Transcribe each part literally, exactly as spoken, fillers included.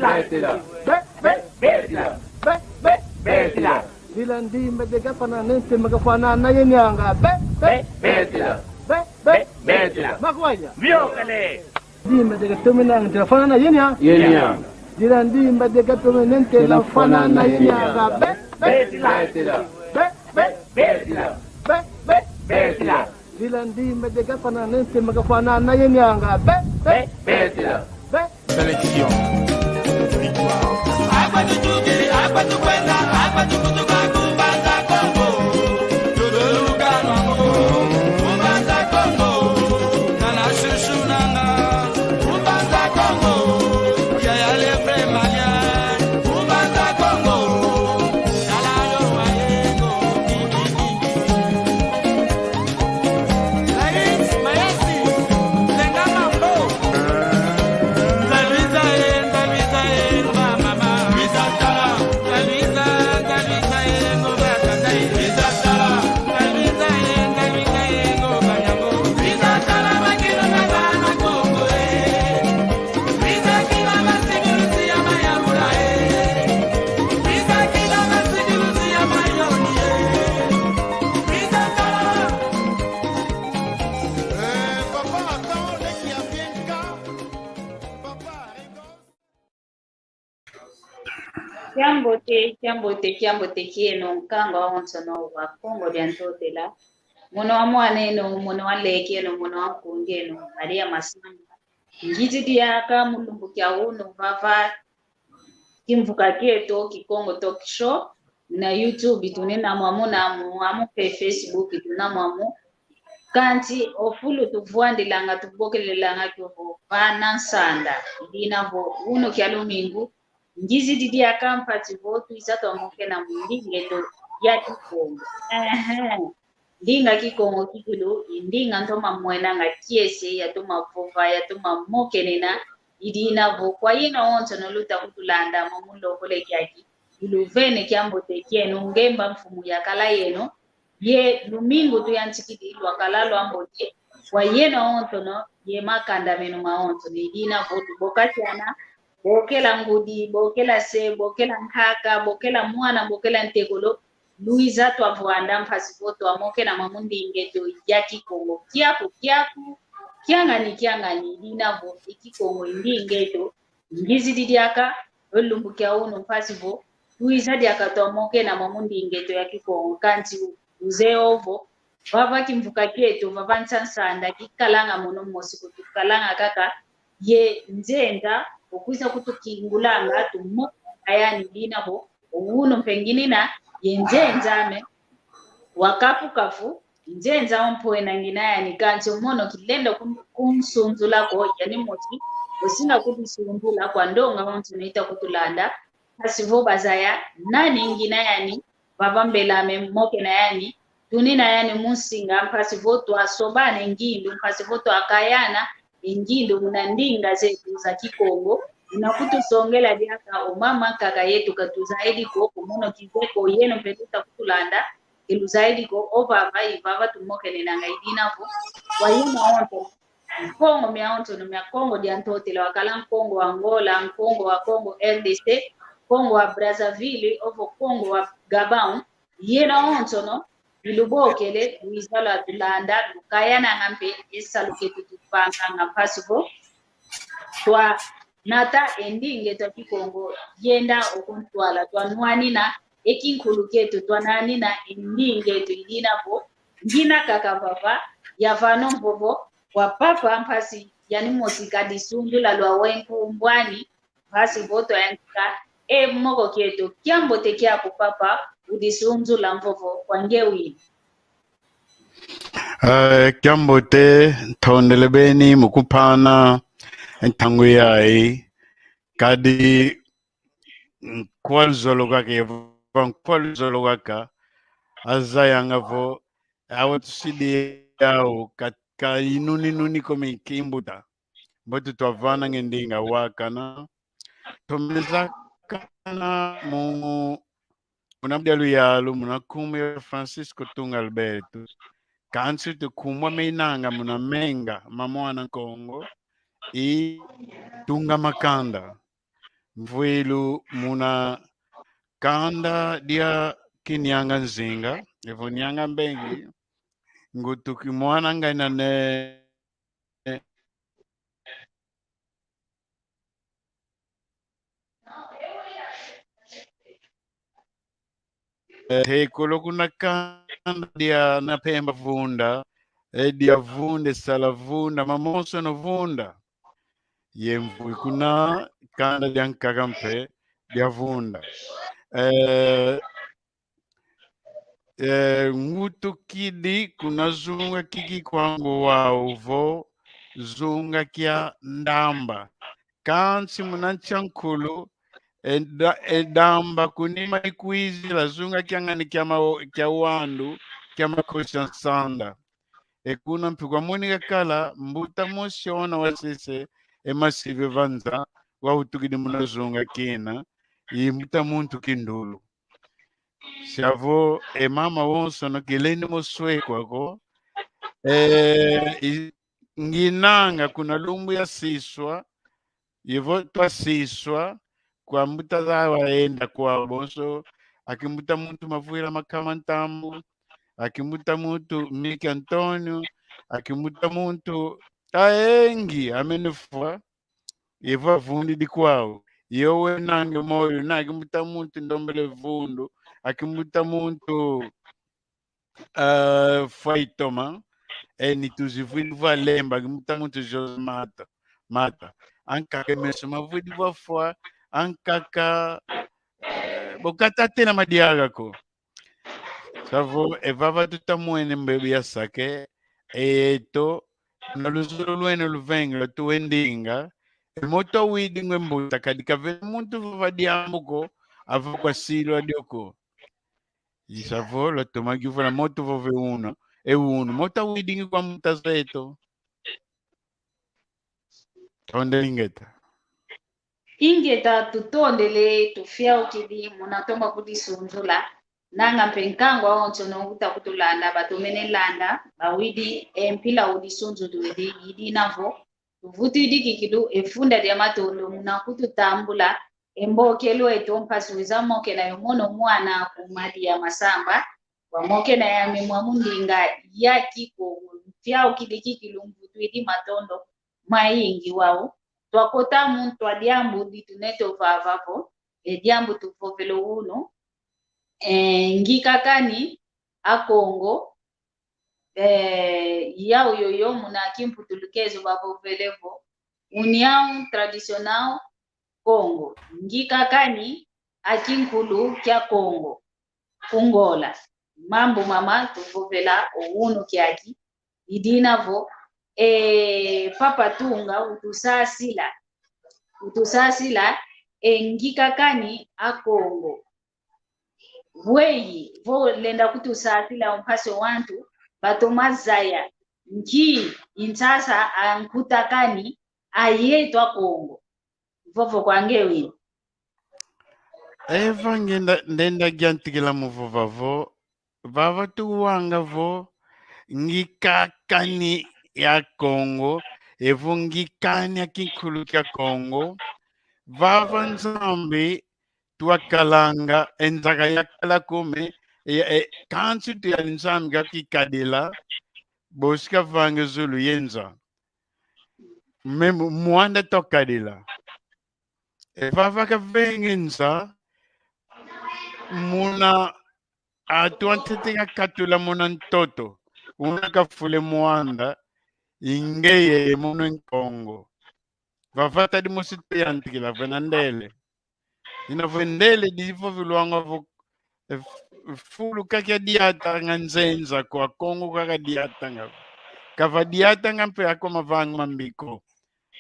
Betila. Be, be, betila. Be, be, betila. Dila ndimba de gafana nente magafana na yenianga. Be, be, betila. Be, be, betila. Makwanya. Vyokale. Ndimba de gatomenanga, tela fana na yenia. Yenia. Dila ndimba de gatomenanga, tela fana na yenianga. Be, be, betila. Be, be, betila. Be, be, betila. Dila ndimba de gafana nente magafana na yenianga. Be, be, betila. Be. Sélection. Victoire. Akwa tutukili, akwa tukwenda, akwa tukutuka ku Mbanza Kongo. Tutuluka nwango ku Mbanza Kongo. Nana shushu nanga ku Mbanza Kongo. Yaya le vrai malien ku Mbanza Kongo. Tala yo wayengo. Kiambote, kiambote, kiambote kieno, nkangu awonsono wa Kongo dia Ntotela. Mono wa mwan'eno, mono wa nlek'eno, mono wa nkung'eno, Maria Masamba. Ngizidi diaka mu lumbu kia unu vava kimvuka kieto Kikongo Talk Show. Na YouTube tuna mwamu, na mwamu pe Facebook tuna mwamu. Kansi o fulu tuvwandilanga, tubokelelanga kio vo vana nsanda. I dina vo unu kia lumingu, ngizidi diaka mpasi vo twiza twamokena mu ndinga eto ya Kikongo. Ehe. Ndinga Kikongo kikilu i ndinga ntoma mwenanga kiese, yatoma vova, yatoma mokenena. I dina vo kwa yeno awonsono uluta kutulanda mo mu lokole kiaki, iluvene kiambote kieno, ngemba mfumu yakala yeno, ye lumingu tuyantikidi lwakala lwambote kwa yeno awonsono ye makanda meno mawonsono. I dina vo tubokasiana, bokela ngudi, bokela se, bokela nkaka, bokela mwana, bokela ntekolo, lwiza twavwanda mpasi vo twamokena mwa mu ndinga eto ya Kikongo. Kiaku, kiaku, kiangani, kiangani, i dina vo i Kikongo i ndinga eto. Ngizidi diaka o lumbu kia unu mpasi vo twiza diaka twamokena mwa mu ndinga eto ya Kikongo. Kansi uzeye ovo, vava kimvuka kieto, vava nsansanda, kikalanga mono mosi ko, tukalanga kaka ye nzenza okwiza kutukingulanga, tumokena yani. I dina vo unu mpe nginina ye nzenza ame wa kafu kafu, nzenza ompe wena ngina yani, kansi omono kilenda kun-, kunsunzula ko, yani mosi osinga kudisunzula kwa ndonga onso nita kutulanda, mpasi vo bazaya nani ngina yani, vava mbel'ame mokena yani, tunina yani mu nsinga, mpasi vo twasobana e ngindu, mpasi vo twakayana e ngindu muna ndinga zeto za Kikongo. Muna kutusongela diaka o mama nkaka yeto, katuzaidi ko, omono kizeye ko, yeno mpe luta kutulanda, ke luzaidi ko. Ovava, ivava tumokenenanga. I dina vo kwa yeno awonso, Nkongo miawonsono mia Kongo dia Ntotela, wakala Nkongo wa Angola, Nkongo wa Congo R D C, Congo wa Brazzaville, ovo Congo wa Gabão, yeno awonsono ilubokele, lwiza lwatulanda, lukayananga mpe e salu keto tupanganga, mpasi vo twanata e ndinga eto a Kikongo yenda okuntwala, twanwanina e kinkulu kieto, twananina e ndinga eto. I dina vo ngina kaka vava, yavana o mvovo kwa papa, mpasi yani mosi kadisundula lwa wenkumbwani, mpasi vo twayantika e moko kieto. Kiambote kiaku papa, udisundula mvovo kwa nge wina. Eh, kiambote, ntondele beni mu kumpana ntangu yayi, kadi nkwa luzolo kaka, yeva nkwa luzolo kaka, azayanga vo awa tusidi yau ka, ka inuni nuni ko mi kimbuta. Mbote twavananga e ndinga wakana. Tomezakana mu, muna dia luyalu, muna nkumbu ya Francisco Tunga Alberto. Kansi tukumbu menanga muna menga ma mwana Kongo, i tunga makanda. Mvwilu muna kanda dia Kinianga Nzinga, evo Nianga Mbengi, ngutuki mwana ngana ne Tekolo kuna kanda dia Napemba Vunda, e dia Vunda, e sala Vunda, mamonso no Vunda. Ye mvui kuna kanda dia nkaka mpe dia Vunda. Eh, eh, ngutukidi kuna zunga kia kikwangu wau vo zunga kia Ndamba. Kansi muna nsi a nkulu, e Nda-, e Ndamba kunima ikwizila zunga kia ngani kia ma-, kia wandu, kia makosi a nsanda. E kuna mpe kwamwini kakala mbuta mosi ona wasese, e masivi va nza, wautukidi muna zunga kina, i mbuta muntu Kindulu. Siavo e mama wonso no kilendi mo swekwa ko. E, i-, nginanga kuna lumbu ya siswa, ivo twasiswa kwa mbuta za waenda kwau bonso, aki mbuta muntu Mavwila Makama Ntambu, aki mbuta muntu Miki Antonio, aki mbuta muntu aengi amenefwa, ivo avundidi kwau. Iyo wenange moyo, na aki mbuta muntu Ndombele Vundu, aki mbuta muntu, eh, Faitoma, e ni tuzivwidi vwa Lemba, aki mbuta muntu Jose Mata, Mata. Ankaka meso mavwidi vwa fwa, ankaka, eh, bo kata tena madiaka ko. Savo, e vava tutamwene mbebu ya sake, e yeto, na luzolo lwene luvenge lwa tuwendinga, e moto awidi ngwe mbuta, kadi kavena muntu vova diambu ko, avo kwa silwa dio ko. I savo, lwatoma kivula moto vova e unu, e unu, moto awidingi kwa mbuta zeto. Tondele ingeta. Ingeta, tutondele, tufiaukidi muna toma kudisunzula. Nanga mpe nkangu awonsono uta kutulanda, batomene landa, bawidi e mpila udisunzulwidi, i dina vo tuvutwidi kikilu e funda dia matondo muna kututambula e mbokelo eto mpasi weza mokena yo mono mwana ku Madia Masamba, wamokena yami mwa mundinga ya Kikongo, mfiaukidi kikilu, mvutwidi matondo mayingi wau. Twakota mu ntwa diambu ditunete vava vo, e diambu tuvovele unu, e, ngika kani Akongo, e, yau yoyo muna kimputulukezo bavovele vo União Tradicional Kongo, ngika kani a kinkulu kia Kongo, ku Ngola. Mambu mama tuvovela o unu kiaki, i dina vo, e, Papa Tunga utusasila, utusasila, e, ngika kani Akongo. Weyi, vo lenda kutusasila mpasi wantu batoma zaya nki i nsasa a nkuta kani a yeto Akongo. Vovo kwa nge wina. Eva nge nda-, ndenda yantikila mu vova vo, vava tuwanga vo, ngika kani ya Kongo, evo ngika kani a kinkulu kia Kongo, vava Nzambi twakalanga, e nzaka yakala kume, e, e, kansi tuyali Nzambi kakikadila, bosi kavanga zulu ye nza. Meme mwanda twakadila. E vava kavenge nza, muna atu antete kakatula muna ntoto, una kafule mwanda, i ngeye ye muna Nkongo. Vava tadi mosi tuyantikila vena ndele. Ina vo e ndele divovilwanga vo, e, f-, fulu ka kiadiatanga nzenza ko, Akongo ka kadiatanga. Kavadiatanga mpe ako mavangu mambi ko.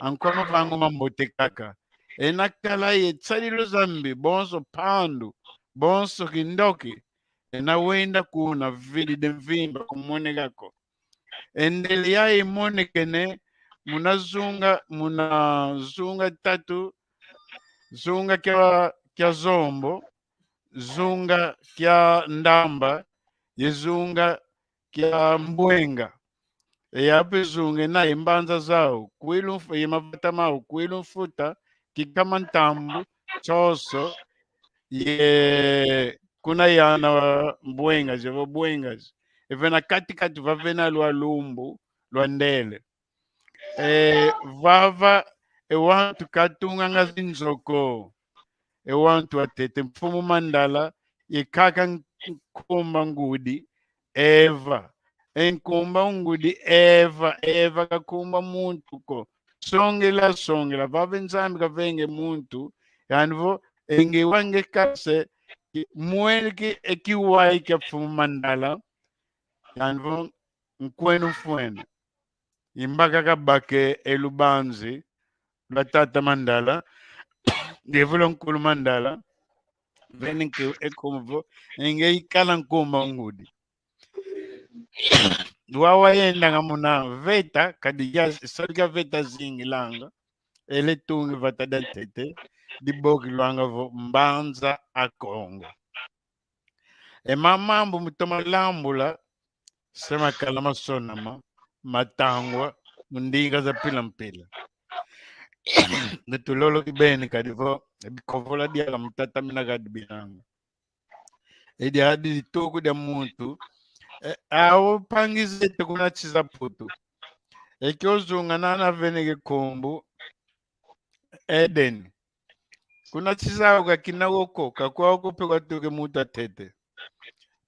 Ankwa mavangu mambote kaka. Ena kala ye tsadilu zambi, bonso pandu, bonso kindoki. Ena wenda kuna vididi mvimba kumoneka ko. E ndele yayi imonekene muna zunga, muna zunga tatu, zunga kia, kia Zombo, zunga kia Ndamba, ye zunga kia Mbwenga. E yape zunga ena ye mbanza zau, Kwilu Mf-, ye mavata mau, Kwilu Mfuta, Kikama Ntambu, Tsoso, ye kuna yana Bwengazi, vo Bwengazi. Evena kati-kati vavena lwa lumbu lwa ndele. E, vava, e wantu katunganga zinzo ko. E wantu atete, Mfumu Mandala, ye kaka nkumba ngudi, Eva. E nkumba ngudi, Eva, Eva kakumba muntu ko. Songela, songela, vava Nzambi kavenge muntu, yani vo, e nge wange kase, ki-, mwene ki, e kiwai kia Mfumu Mandala, yani vo, nkwenu mfwene. Imbaka kabake e lubanzi lwa tata Mandala, ndevula nkulu Mandala, veni ke e nkumbu vo, e nge ikala nkumba ngudi. Wawa yendanga muna veta, kadi ya, salu kia veta zingilanga, ele tungi vata dia ntete, dibokilwanga vo Mbanza a Kongo. E ma mambu mutoma lambula, se makala masonama, matangwa, mu ndinga za mpila mpila. Ni tulolo kibeni kadi vo, e bikovola diaka mutatamina kadi binanga. Edi adi dituku dia muntu, e, awo mpangi zeto kuna nsi za Mputu. Eki ozunga nana vene kikumbu, Eden. Kuna nsi zawu kakina ko ko, kakwau ko mpe kwatuka e muntu atete.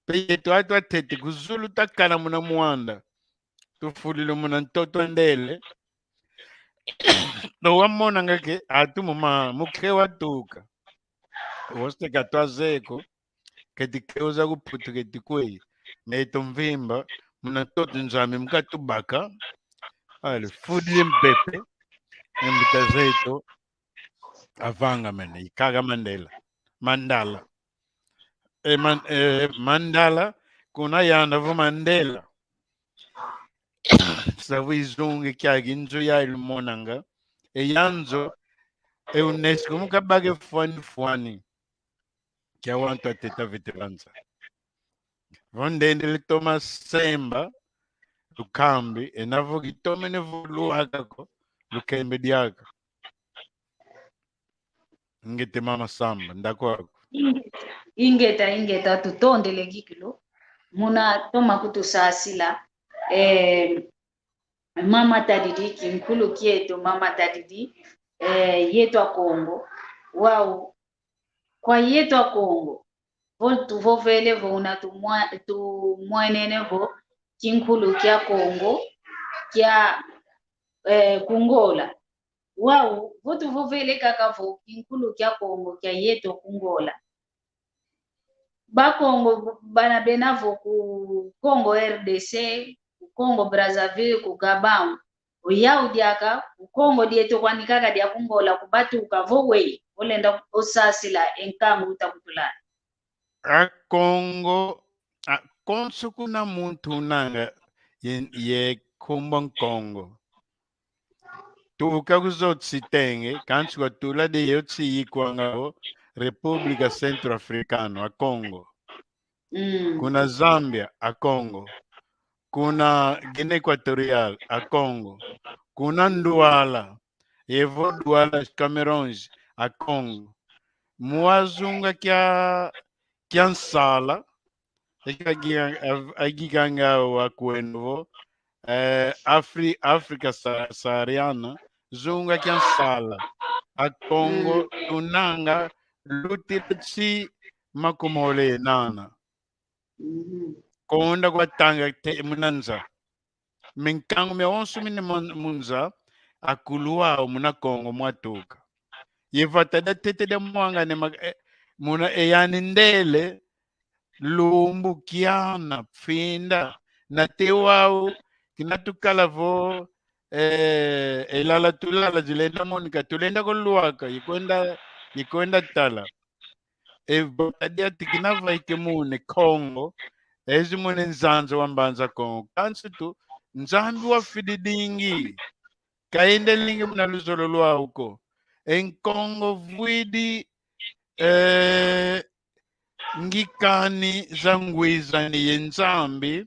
Mpe yeto atu atete, ku zulu takala muna mwanda. Tufulile muna ntoto a ndele. No wamonanga ke, atu mu ma, mu ke watuka. Wose katwa zeye ko, keti keuza ku Mputu keti kwe. Neto mvimba, muna ntoto Nzambi mu katubaka. Ale, fudile mpepe, e mbuta zeto, avangamene, ikaka Mandela. Mandala. E man-, e, Mandala, kuna yanda vo Mandela. Savu izungi kiaki nzo ya ilumonanga. E ya nzo, e UNESCO mu kabake fwani fwani. Kia wantu ateta vete banza. Vo ndendele toma semba, lukambi, ena vo kitomene vo lwaka ko, lukembe diaka. Ingeta mama Samba, ndakwaku. Inge-, ingeta, ingeta, tutondele kikilu. Muna toma kutusasila, eh, mama Tadidi, kinkulu kieto, mama Tadidi, eh, yeto a Kongo. Wau, kwa yeto a Kongo. Vo tuvovele vo una tumwa-, tumwenene vo kinkulu kia Kongo, kia, eh, ku Ngola. Wau, vo tuvovele kaka vo kinkulu kia Kongo kia yeto ku Ngola. Bakongo bana bena vo ku Congo R D C, ku Congo Brazzaville, ku Gabão. Oyau diaka, ku Kongo dieto kwani kaka dia ku Ngola kubatuka vo wei, olenda osasila e nkangu utakutulanda. Akongo, a, konso kuna muntu unanga ye, ye nkumbu Nkongo. Tuka ku zotsi tenge, kansi kwa tula de yotsi yikwanga vo República Centroafricana, Akongo. Mm. Kuna Zambia, Akongo. Kuna Guiné Équatoriale, Akongo. Kuna Nduala, evo Douala, Cameroons, Akongo. Mu wazunga kia, kia nsala, eka gia-, av-, agiganga wa kwenu vo, eh, Afri-, Afrika sa-, Sahariana, zunga kia nsala. Akongo, mm, tunanga, lutila tsi makumole nana. Mhm. Konda kwatanga te muna nza. Minkangu miawonso mine mu-, mu nza, akulu wau muna Kongo mwatuka. Ye vata dia tete dia mwangane ma-, eh, muna eyani ndele, lumbu, kiana, finda, nate wau, kina tukala vo, eh, elala tulala zilenda monika, tulenda ko lwaka, ikwenda, ikwenda tala. E vata diati kina vaike mune Kongo, ezi mune nzanza wa Mbanza Kongo. Kansi tu, Nzambi wafididingi, kayendelingi muna luzolo lwau ko. E Nkongo vwidi, eh, ngikani za ngwizani ye Nzambi,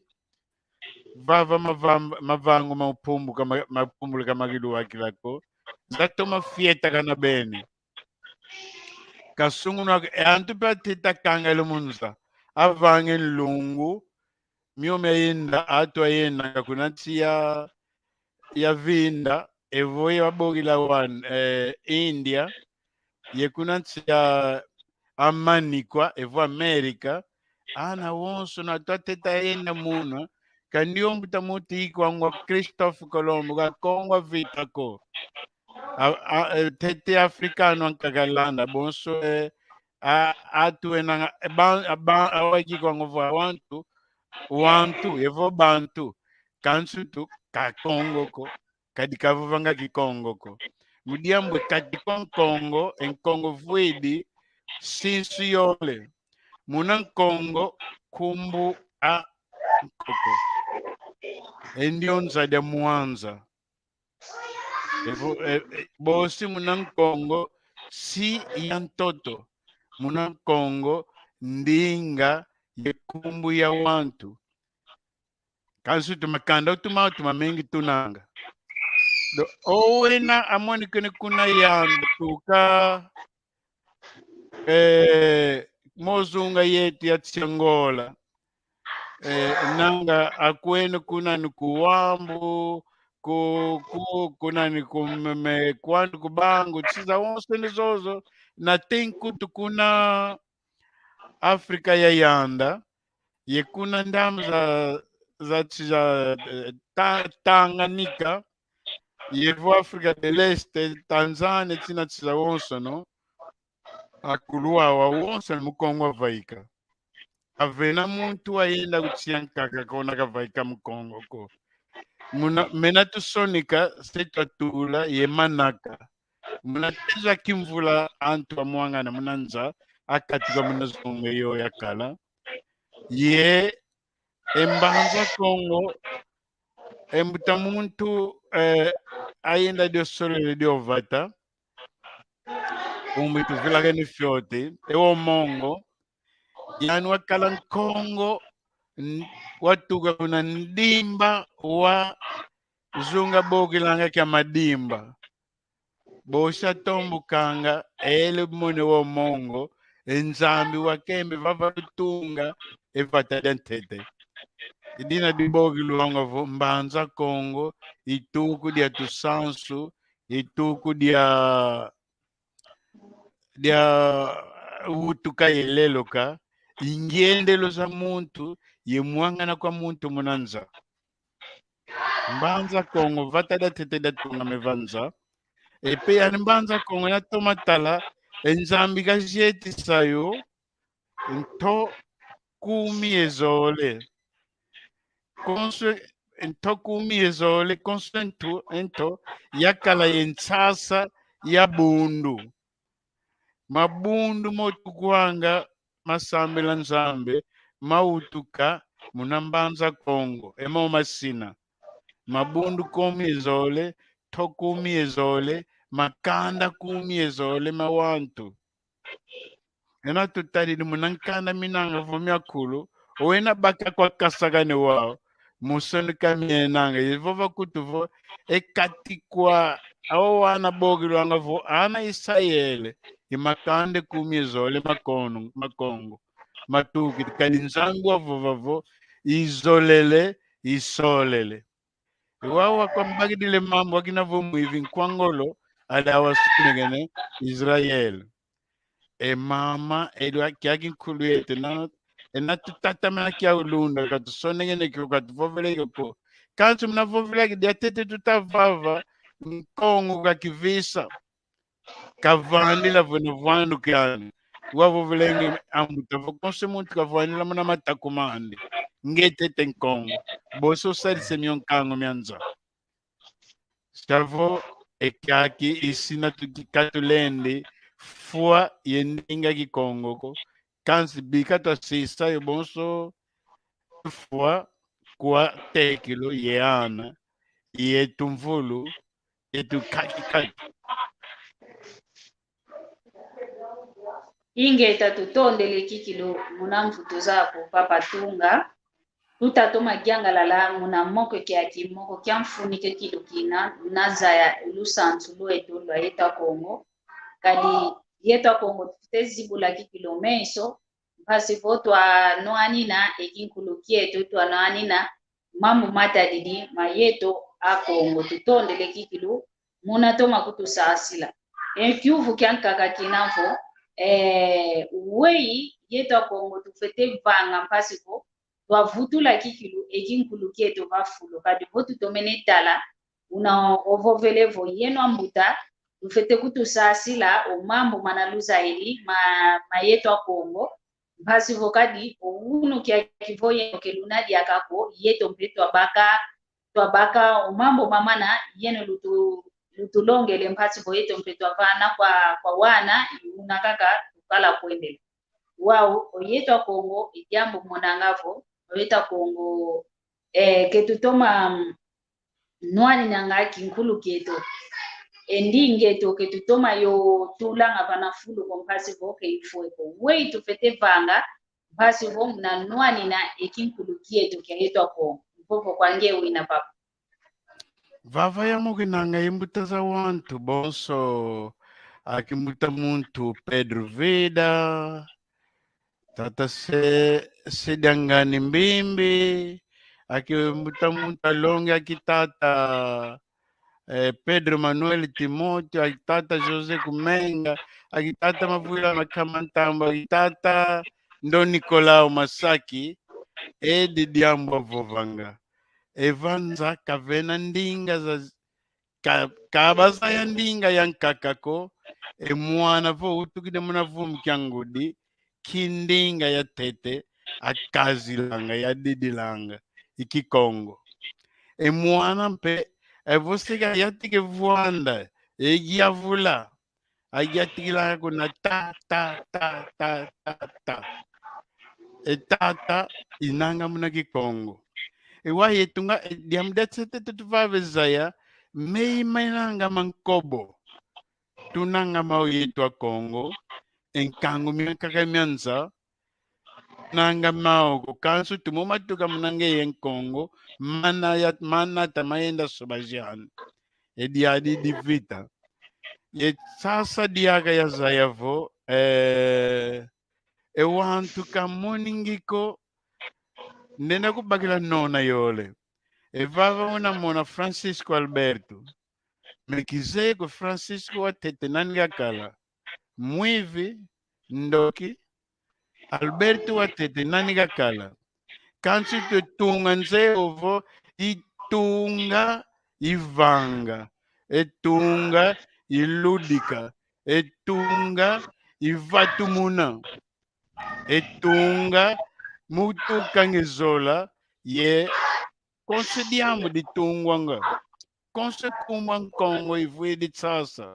vava mavamba-, mavangu maupumbuka ma-, mapumbuluka makiluwakila ko, zatoma fieta kana beni. Kasungunwa, e antu pe ateta kangala mu nza. Avange nlungu, mio miayenda, atu ayendanga kuna nsi ya, ya vinda, evo yabokila wan, eh, India, ye kuna nsi ya Amanikwa, evo Amerika, ana wonso na twateta yenda muna, kandi yo mbuta muntu ikwangwa Christophe Colombo, ka Kongo avita ko. A, a, e, tete africano ankaka landa, bonso, e, a, atu enanga, e, ba, a, ba, awa ikikwangwa vo wantu, wantu, evo bantu, kansi tu, ka Kongo ko, kadi kavovanga Kikongo ko. Mu diambu e kati kwa Nkongo, e Nkongo vwidi sinsu yole. Muna Nkongo, nkumbu a nkoko. E ndio nza dia mwanza. Evo, e, e, bosi muna Nkongo, si ya ntoto. Muna Nkongo, ndinga ye nkumbu ya wantu. Kansi tu makanda utuma, utuma mengi tunanga. Do, owena amonekene kuna yandi tuka, eh, mozunga yetu ya Angola. Eh, nanga akwene kuna ni ku Wambu, ku, ku, kuna ni ku meme, kwandu ku Bangu, nsi zawonso ni zozo, na tenkutu kuna Afrika ya Yanda, ye kuna ndambu za, za, za, eh, Ta-, Tanganyika, yevo Afrika de l'Est, Tanzania, tsina nsi zawonso, no? Akulu awa wonso ni mu Kongo avaika. Avena muntu ayenda ku nsi ankaka kona kavaika mu Kongo ko. Muna, mena tusonika, se twatula, ye manaka. Muna tezo a kimvula antu amwangana muna nza, akatuka muna zunga yo yakala. Ye, e Mbanza Kongo, e mbuta muntu, eh, ayenda dio solele dio vata, umbi tuvilakene fioti, e wo Mongo, yani wakala Nkongo, n-, watuka kuna Ndimba wa zunga bokilanga kia Madimba. Bosi atombukanga, ele mone wo Mongo, e Nzambi wakembe vava lutunga, e vata dia ntete. I dina dibokilwanga vo Mbanza Kongo, i tuku dia tusansu, i tuku dia, dia utuka ye leloka, i ngiendelo za muntu, ye mwangana kwa muntu muna nza. Mbanza Kongo, vata dia ntete dia tungame va nza. E pe yani Mbanza Kongo, na toma tala, e Nzambi kazietisa yo, nto kumi ye zole. Konso, nto kumi ye zole, konso nto, nto, yakala ye nsasa ya bundu. Mabundu motukwanga masambila Nzambi, mawutuka muna Mbanza Kongo, e mo masina. Mabundu kumi ye zole, nto kumi ye zole, makanda kumi ye zole ma wantu. Ena tutadidi muna nkanda minanga vo miakulu, owena baka kwa Kasakane wau, mu sonika mienanga, ivova kutu vo, e kati kwa, awa wana bokilwanga vo, ana Isayele, i makanda kumi ye zole ma Kono-, ma Kongo, matukidi, kadi Nzambi wavova vo, izolele, isolele. Wau wakwambakidile mambu akina vo mwivi nkwa ngolo, ada wasonekene Israel. E mama, edo kiaki nkulu yetu, na, ena tutatamana kia ulunda, katusonekene kio, katuvovele kio ko. Kansi muna vovela ki diatete tutavava, Nkongo kakivisa. Kavandila vwena vwandu kiani. Wavovelenge ambuta vo konso muntu kavandila muna mataku mandi. Nge tete Nkongo. Boso salise mio nkangu mia nza. Savo e kiaki isina tuki katulendi fwa ye ndinga Kikongo ko. Kansi bika twasisa yo bonso fwa kwa tekilo ye ana, ye tumvulu, ye tukaki kaki. Ingeta, tutondele kikilu muna mvutu zaku, Papa Tunga. Tutatoma yangalala muna moko kia kimoko kia mfunu kikilu kina, na zaya lusansu lweto lwa yeta Kongo. Kadi yeto Akongo tufwete zibula kikilu meso, mpasi vo twanwanina e kinkulu kieto, twanwanina mambu matadidi ma yeto Akongo. Tutondele kikilu muna toma kutusasila. E kiuvu kiankaka kina vo, eh, weyi yeto Akongo tufwete vanga mpasi vo twavutula kikilu e kinkulu kieto va fulu. Kadi vo tutomene tala, una ovovele vo yeno ambuta, tufwete kutusasila o mambu mana luzayidi ma, ma yeto Akongo, mpasi vo kadi o unu kiaki vo yeno ke luna diaka ko, yeto mpe twabaka, twabaka o mambu mamana yeno lutu, lutulongele, mpasi vo yeto mpe twavana kwa, kwa wana, i una kaka tukala kwendela. Wau, o yeto Akongo, i diambu monanga vo, o yeto Akongo, eh, ke tutoma, mm, nwaninanga kinkulu kieto. E ndinga eto ke tutoma yo tulanga vana fulu ko, mpasi vo ke ifwe ko. Weyi tufwete vanga mpasi vo muna nwanina e kinkulu kieto kia yeto Akongo. Mvovo kwa nge wina, papa. Vava yamukinanga i mbuta za wantu bonso, aki mbuta muntu Pedro Vida, tata Se-, Sediangani Mbimbi, aki mbuta muntu Alongi, aki tata, eh, Pedro Manuel Timóteo, aki tata José Kumenga, aki tata Mavwila Makama Ntambo, aki tata Ndo Nicolau Masaki, edi diambu avovanga. E vanza kavena ndinga za, ka, ka bazaya ndinga yankaka ko, e mwana vo utukidi muna vumu kia ngudi, ki ndinga yatete akazilanga, yadidilanga, i Kikongo. E mwana mpe, e vo sika yatike vwanda, e yavula, ayatikilanga kuna ta, ta, ta, ta, ta, ta. E ta, ta, inanga muna Kikongo. E wa yetunga, e diambu diatete tutuvave zaya, meyi mainanga mankobo. Tunanga mau yeto Akongo, e nkangu miankaka mia nza, nanga mau ko, kansi tumo matuka muna ngeye Nkongo, mana ya, mana ta mayenda soba jani. E diadi di vita. Ye sasa diaka yazaya vo, eh, e wantu kamoningi ko, ndenda kubakila nona yole. E vava una mona Francisco Alberto. Me kizeye ko Francisco watete nani kakala. Mwivi, ndoki, Alberto watete nani kakala. Kansi tutunga nze ovo, itunga ivanga, etunga iludika, etunga ivatumuna, etunga mutuka nge zola, ye konso diambu ditungwanga. Konso nkumbu a Nkongo ivwidi sasa.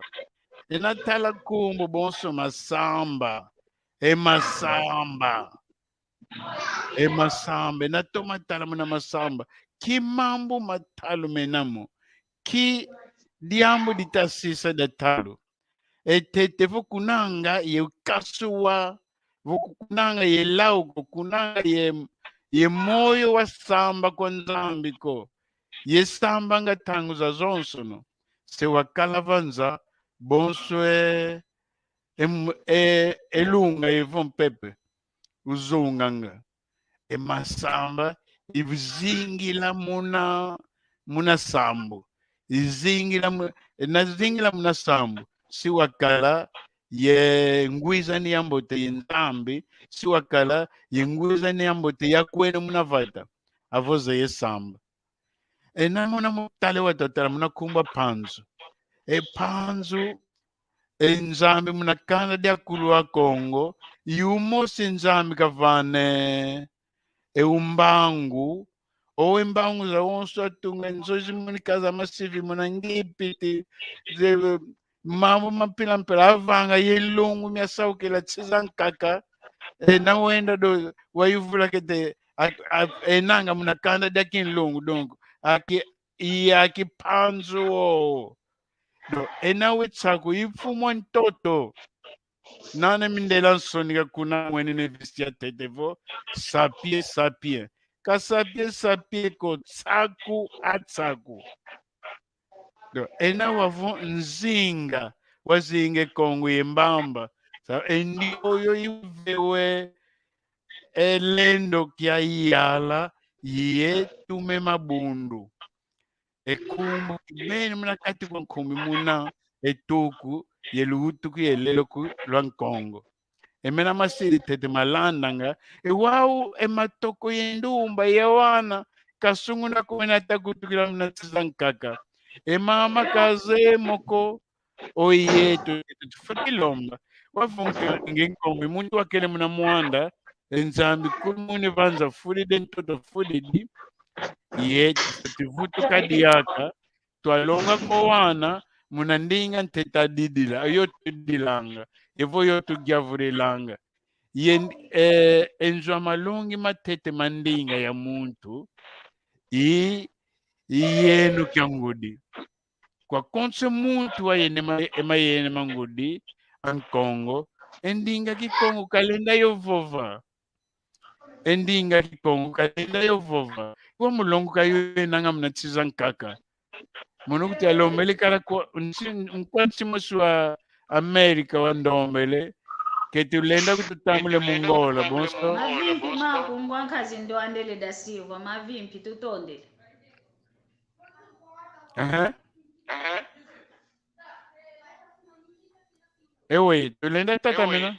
Ina tala nkumbu bonso masamba. E masamba. E masamba. Ina toma tala muna masamba. Ki mambu ma talu mena mo. Ki diambu ditasisa dia talu. E tete vo kunanga ye ukasuwa, vo kunanga ye lau ko, kunanga ye, ye moyo wa samba kwa Nzambi ko, ye sambanga ntangu zazonsono, se wakala va nza, bonso e, e, e, e lunga evo mpepe uzunganga. E masamba izingila muna, muna sambu. Izingila mu-, ina zingila muna sambu. Si wakala ye ngwizani ya mbote ye Nzambi, si wakala ye ngwizani ya mbote ya kwenda muna vata. Avo zeye samba. Ena muna mutale wa tatala muna nkumbu a Mpanzu. E Mpanzu, e Nzambi muna kanda dia kulu a Kongo, i umosi Nzambi kavane e umbangu, o e mbangu zawonso atunga, nzo zi munika za masivi muna Ngipiti, ze, mambu ma mpila mpila avanga ye nlungu miasaukila nsi zankaka, ena wenda do wayuvula kete, a, a, enanga muna kanda dia kinlungu, donc, aki, i aki Mpanzu o. Donc, ena we Tsaku, i mfumu a ntoto. Nana mindela nsoni ka kuna mwenene visi ya tete vo, sapie, sapie. Ka sapie, sapie ko, Tsaku a Tsaku. Donc, ena wavo nzinga, wazinga e Kongo ye mbamba, Sa, e ndioyo ivewe e lendo kia iyala, yetume mabundu. E kumbu kibeni muna kati kwa nkumbi muna, e tuku, ye luwutuku, ye leloku lwa Nkongo. E mena masidi tete malandanga, e wau, e matoko ye ndumba, ye wana, kasunguna kumena takutukila muna nsi zankaka. E mama kazeye mo ko, oyeto, yeto tufwete lomba. Wavonga nge Nkongo, muntu wakele muna mwanda, e Nzambi kulu mune vanza fudidi, ntoto fudidi, yeto tufwete vutuka diaka, twalonga ko wana, muna ndinga ntete adidila, yo tudilanga, evo yo tugiavulilanga. Ye, eh, e nzo a malongi matete ma ndinga ya muntu, i, i yeno kia ngudi. Kwa konso muntu wayena ma, e mayena ma ngudi a Nkongo, e ndinga Kikongo kalenda yo vova. E ndinga Kikongo kalenda yo vova. Kwa mulongo kayo yenanga muna nsi zankaka. Mono kuti alombele kala kwa nsi, nkwa nsi mosi wa Amerika wandombele. Ke tulenda kututambule mu Ngola, bonso. Mavimpi maku ngwa nkazi Ndoandele da Silva, mavimpi tutondele. Aha. Ewe, tulenda tatamena.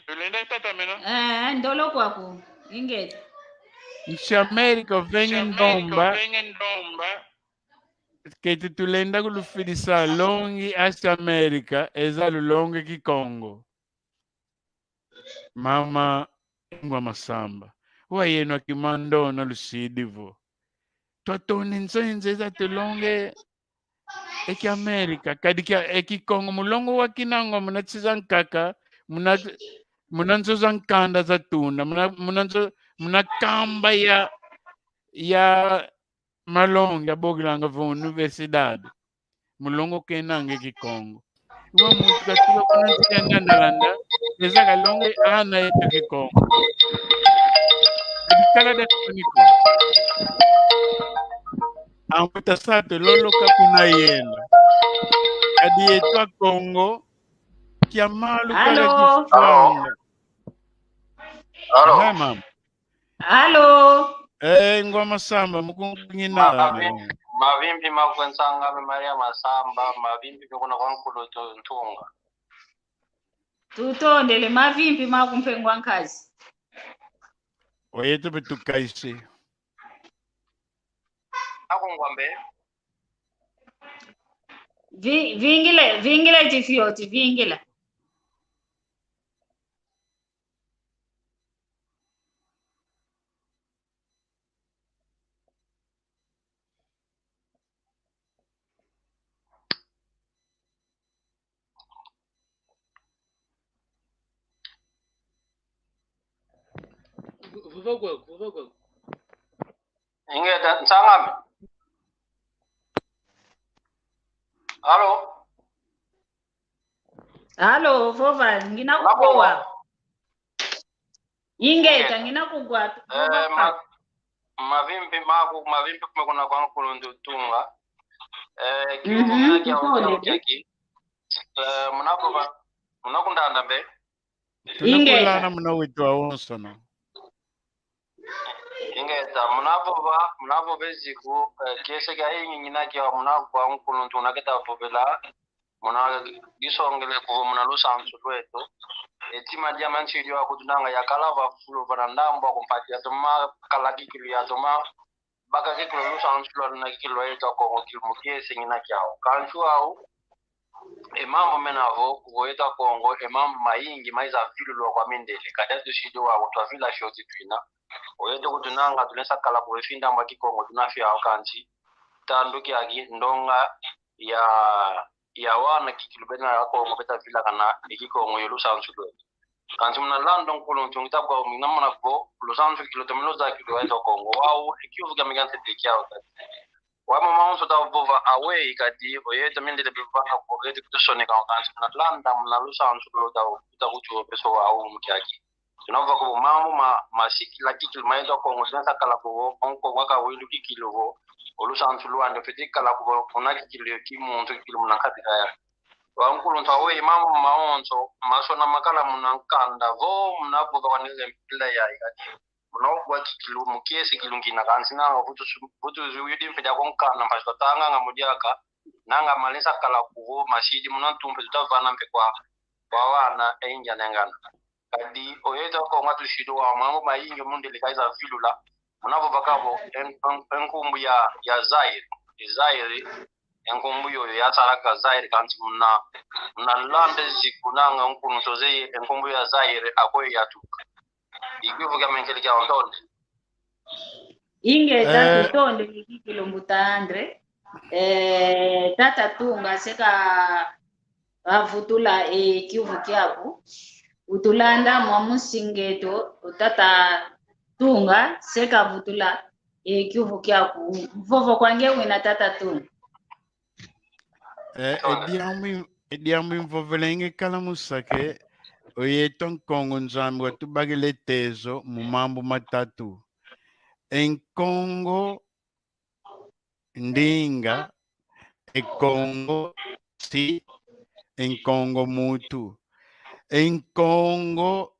Eh, ndolo kwaku. Ingeta. Nsi Amerika vengi ndomba. Keti tulenda kulufidisa longi asi Amerika, eza lulonge Kikongo. Mama Ngwa Masamba. Wayeno akimandona lusidi vo. Twatoni nzo nzeza tulonge e Kiamerika, kadi kia, e Kikongo, mulongo wa kinangwa muna nsi zankaka, muna, muna nzo za nkanda za tuna, muna, muna nzo, muna kamba ya, ya malongi abokilanga vo universidade. Mulongo kenanga e Kikongo. Iwa muntu katuka kuna nsi ya Ngandalanda, eza kalonge ana yeto Kikongo. Kadi kala da kuniko. Ambuta sa tuloloka kuna yenda. Kadi yeto Akongo, kia malu kala kifwanga. Alo. Hai, mama. Alo. Eh, Ngwa Masamba, mukungu ngina. Mavimpi, mavimpi maku e nsang'ame Maria Masamba, mavimpi pe kuna kwa nkulu tu-, Ntunga. Tutondele, mavimpi maku mpe ngwa nkazi. Oyeto pe tukaisi. Aku ngwa mbe? Vi-, vingile, vingile chifioti, vingila. Vova kwaku, vova kwaku. Ingeta, nsang'ame. Alo? Alo, vova, ngina kukwa. Ingeta, ngina kukwa. Eh, ma-, mavimpi maku, mavimpi kume kuna kwa nkulu Ntunga. Eh, kiungu mina kia ukia ukia ki. Eh, muna vova, muna kundanda mbe. Ingeta. Tuna kulana muna wetu wawonsono. Ingeta, muna vova, muna vova e ziku, eh, kiese kia ingi ngina kia muna kwa nkulu Ntunga keta vovela, muna disongele kuvo muna lusansu lweto. E tima diama nsi dio akutunanga yakala va fulu vana ndambu aku mpati yatoma kala kikilu yatoma baka kikilu lusansu lwa luna kikilu lwa yeto Akongo kilu mu kiese ngina kiau. Kansi wau, e mambu mena vo, kuvo yeto Akongo, e mambu mayingi maiza vilulwa kwa mindele. Kadi tusidi wau, twavila fioti twina. Oyeto kutunanga, tulesa kala kuvo e findambu a Kikongo tuna fiau kansi. Tandu kiaki, ndonga ya, ya wana kikilu bena Akongo beta vilakana, e Kikongo yo lusansu lweto. Kansi muna landa nkulu Ntunga ta kwa mina muna kuvo, lusansu kikilu tomene luzakidi wa yeto Akongo. Wau, e kiuvu kiame kia ntete kiau kadi. Wau mama wonso ta vova aweyi kadi, oyeto mindele bivanga kuvo, oyeto kutusoneka kansi muna landa, muna lusansu lolo ta, ta kutu peso wau mu kiaki. Tuna vova kuvo mambu ma, masikila kikilu ma yeto Akongo, tuna sa kala kuvo, o Nkongo aka wilu kikilu vo, o lusansu lwandi, ofwete kala kuvo, una kikilu yo kimuntu, kikilu muna nkati kaya. Wa nkuluntu aweyi mambu mawonso masona makala muna nkanda vo muna vova kwa nenge mpila yayi kadi. Muna ubwa kikilu mu kiese kilungina kansi nanga vutu su-, vutu zuyudi mpe dia kwa nkanda mpasi twatanganga mu diaka nanga malesa kala kuvo masidi muna ntumpe tutavana mpe kwa, kwa wana e ngianengana. Kadi oyeto Kongo tusidi wa mambu mayingi mundele kaiza vilula. Muna vova kavo en-, en-, enkumbu ya, ya Zaire. E Zaire, enkumbu yoyo yasalaka Zaire kansi muna, muna landa ziku nanga nkunu soze enkumbu ya Zaire akwe yatuka. Ikivu kia menkele kia ontonde. Inge, eh, tatu tonde ni kilumbu ta Andre. Eh, tata Tunga seka vavutula e kiuvu kiaku. Utulanda mwa musingeto, tata Tunga seka vutula e kiuvu kiaku. Mvovo kwange wina tata Tunga. Eh, e diambu, e diambu imvovelenge kala musake, oyeto Nkongo Nzambi watubakila e tezo mu mambu matatu. E Nkongo ndinga, e Kongo nsi, e Nkongo mutu. E Nkongo,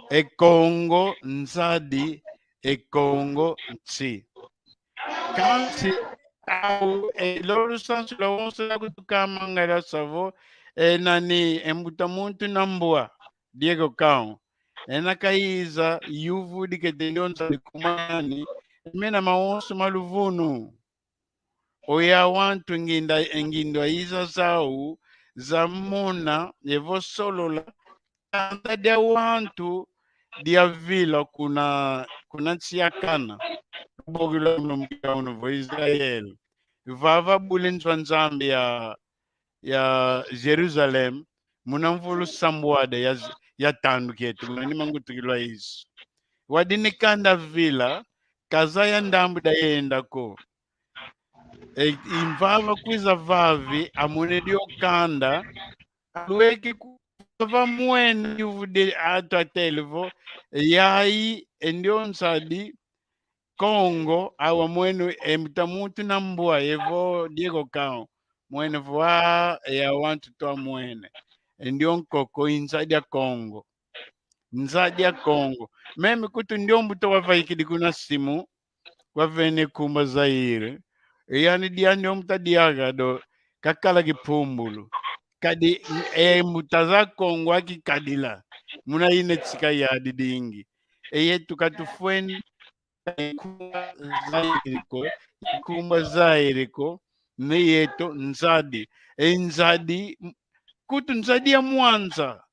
e Kongo nzadi, e Kongo nsi. Kansi, au, e, lo lusansu lwawonso lwakutukamangala savo, e, nani, e mbuta muntu na mbwa, Diego Cao. Ena kayiza, yuvu dikete ndionza dikumani, mena mawonso maluvunu. Oya wantu nginda, nginda iza zau, zamona, evo solola, kanda dia wantu diavila kuna, kuna nsi ya Kana. Bogila uno mpila uno vo Israel. Vava bule nzo a Nzambi ya, ya Jerusalem, muna mvulu sambwada ya, ya tandu kieto, muna ni mangutukilwa Yesu. Wadi ni kanda vila, kazaya ndambu dayenda ko. E, imvava kwiza vavi, amwene dio kanda, alweke ku-, vamwene yuvu de atu atele vo, yayi, e ndio nzadi, Kongo, awa mwene e mbuta muntu na mbwa, evo Diego Cao. Mwene vo, a, e awantu twamwene. E ndio nkoko, i nzadi a Kongo. Nzadi a Kongo. Meme kutu ndio mbuta wavaikidi kuna simu, wavene kumba Zaire. E yani dia ndio mbuta diaga do, kakala kipumbulu. Kadi, e mbuta za Kongo akikadila. Muna ine tsika yadi dingi. E yetu katufweni, ikumba Zaire ko, ikumba Zaire ko, ne yeto nzadi. E nzadi, m-, kutu nzadi ya mwanza.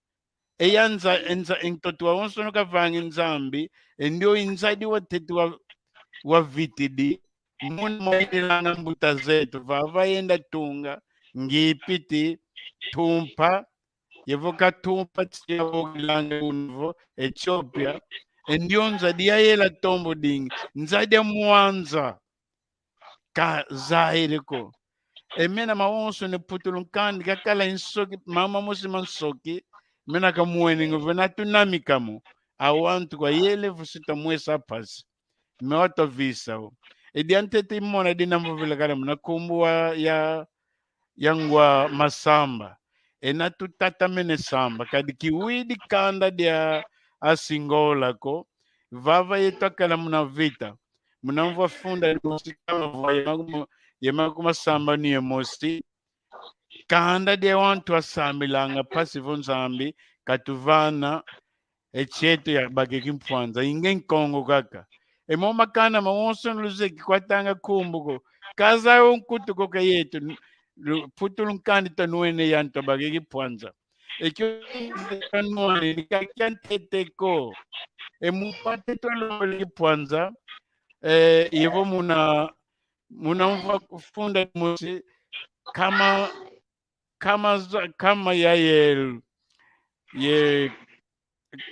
E ya nza-, e nza-, e ntoto wawonsono kavangi Nzambi, e ndio i nzadi watete wa, wavitidi, muna mwayililanga mbuta zeto, vava yenda tunga, Ngipiti, Tumpa, yevo ka Tumpa, tsi yavokilanga uno vo, Etiopia, e ndio nzadi yayela tombo dingi, nzadi ya mwanza, ka Zaire ko. E mena mawonso ne putulu nkandi kakala nsoki, mama mosi ma nsoki, mena kamwene nge vo natunamika mo. Awantu kwa yele vo si twamwesa mpasi. Me watwavisa o. E diantete mona dina mvovila kala muna nkumbu wa ya, ya ngwa masamba. Ena tutatamene samba. Kadi kiwidi kanda dia Asingola ko. Vava yetu akala muna vita. Muna mvwa funda mosi kama vwa ye makumo-, ye makuma samba ni ye mosi. Kanda dia wantu asambilanga mpasi vo Nzambi katuvana e kieto yabake kimpwanza, inge Nkongo kaka. E mo makanda mawonso luzeye kikwatanga nkumbu ko. Kazaya o nkutu ko ka yeto, n-, lu-, putulu nkandi tanwene yantu abake kimpwanza. E kio tanwene, ni ka kia ntete ko. E mu kwa ntete lubele kimpwanza, e, yevo muna, muna mvwa funda mosi, kama, kama za-, kama ya ye, ye,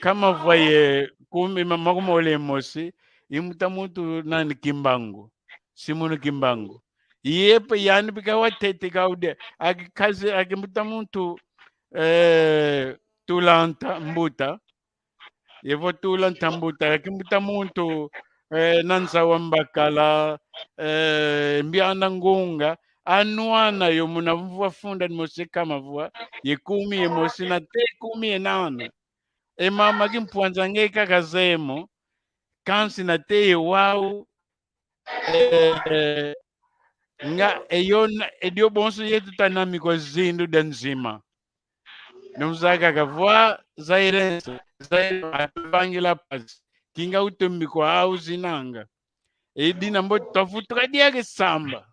kama vwa ye kumi ma-, makumole mosi, i mbuta muntu nani Kimbangu, Simoni Kimbangu. Yepe yani bika watete kaude, aki kazi, aki mbuta muntu, eh, Tulanta Mbuta, yevo Tulanta Mbuta, aki mbuta muntu, eh, Nanza wa Mbakala, eh, Mbiana Ngunga, Anwana yo muna mvua funda dimosi ye kama vua ye kumi ye mosi na te kumi ye nana. E mama kimpwanza nge kaka zeye mo, kansi na te ye wau, eh, nga eyo na, edio bonso yetu tanami kwa zindu dia nzima. Nunzaka kavua Zairense, Zaire atuvangila pasi. Kinga utumbi kwa au zinanga. Edi na mbo twavutuka diaka samba.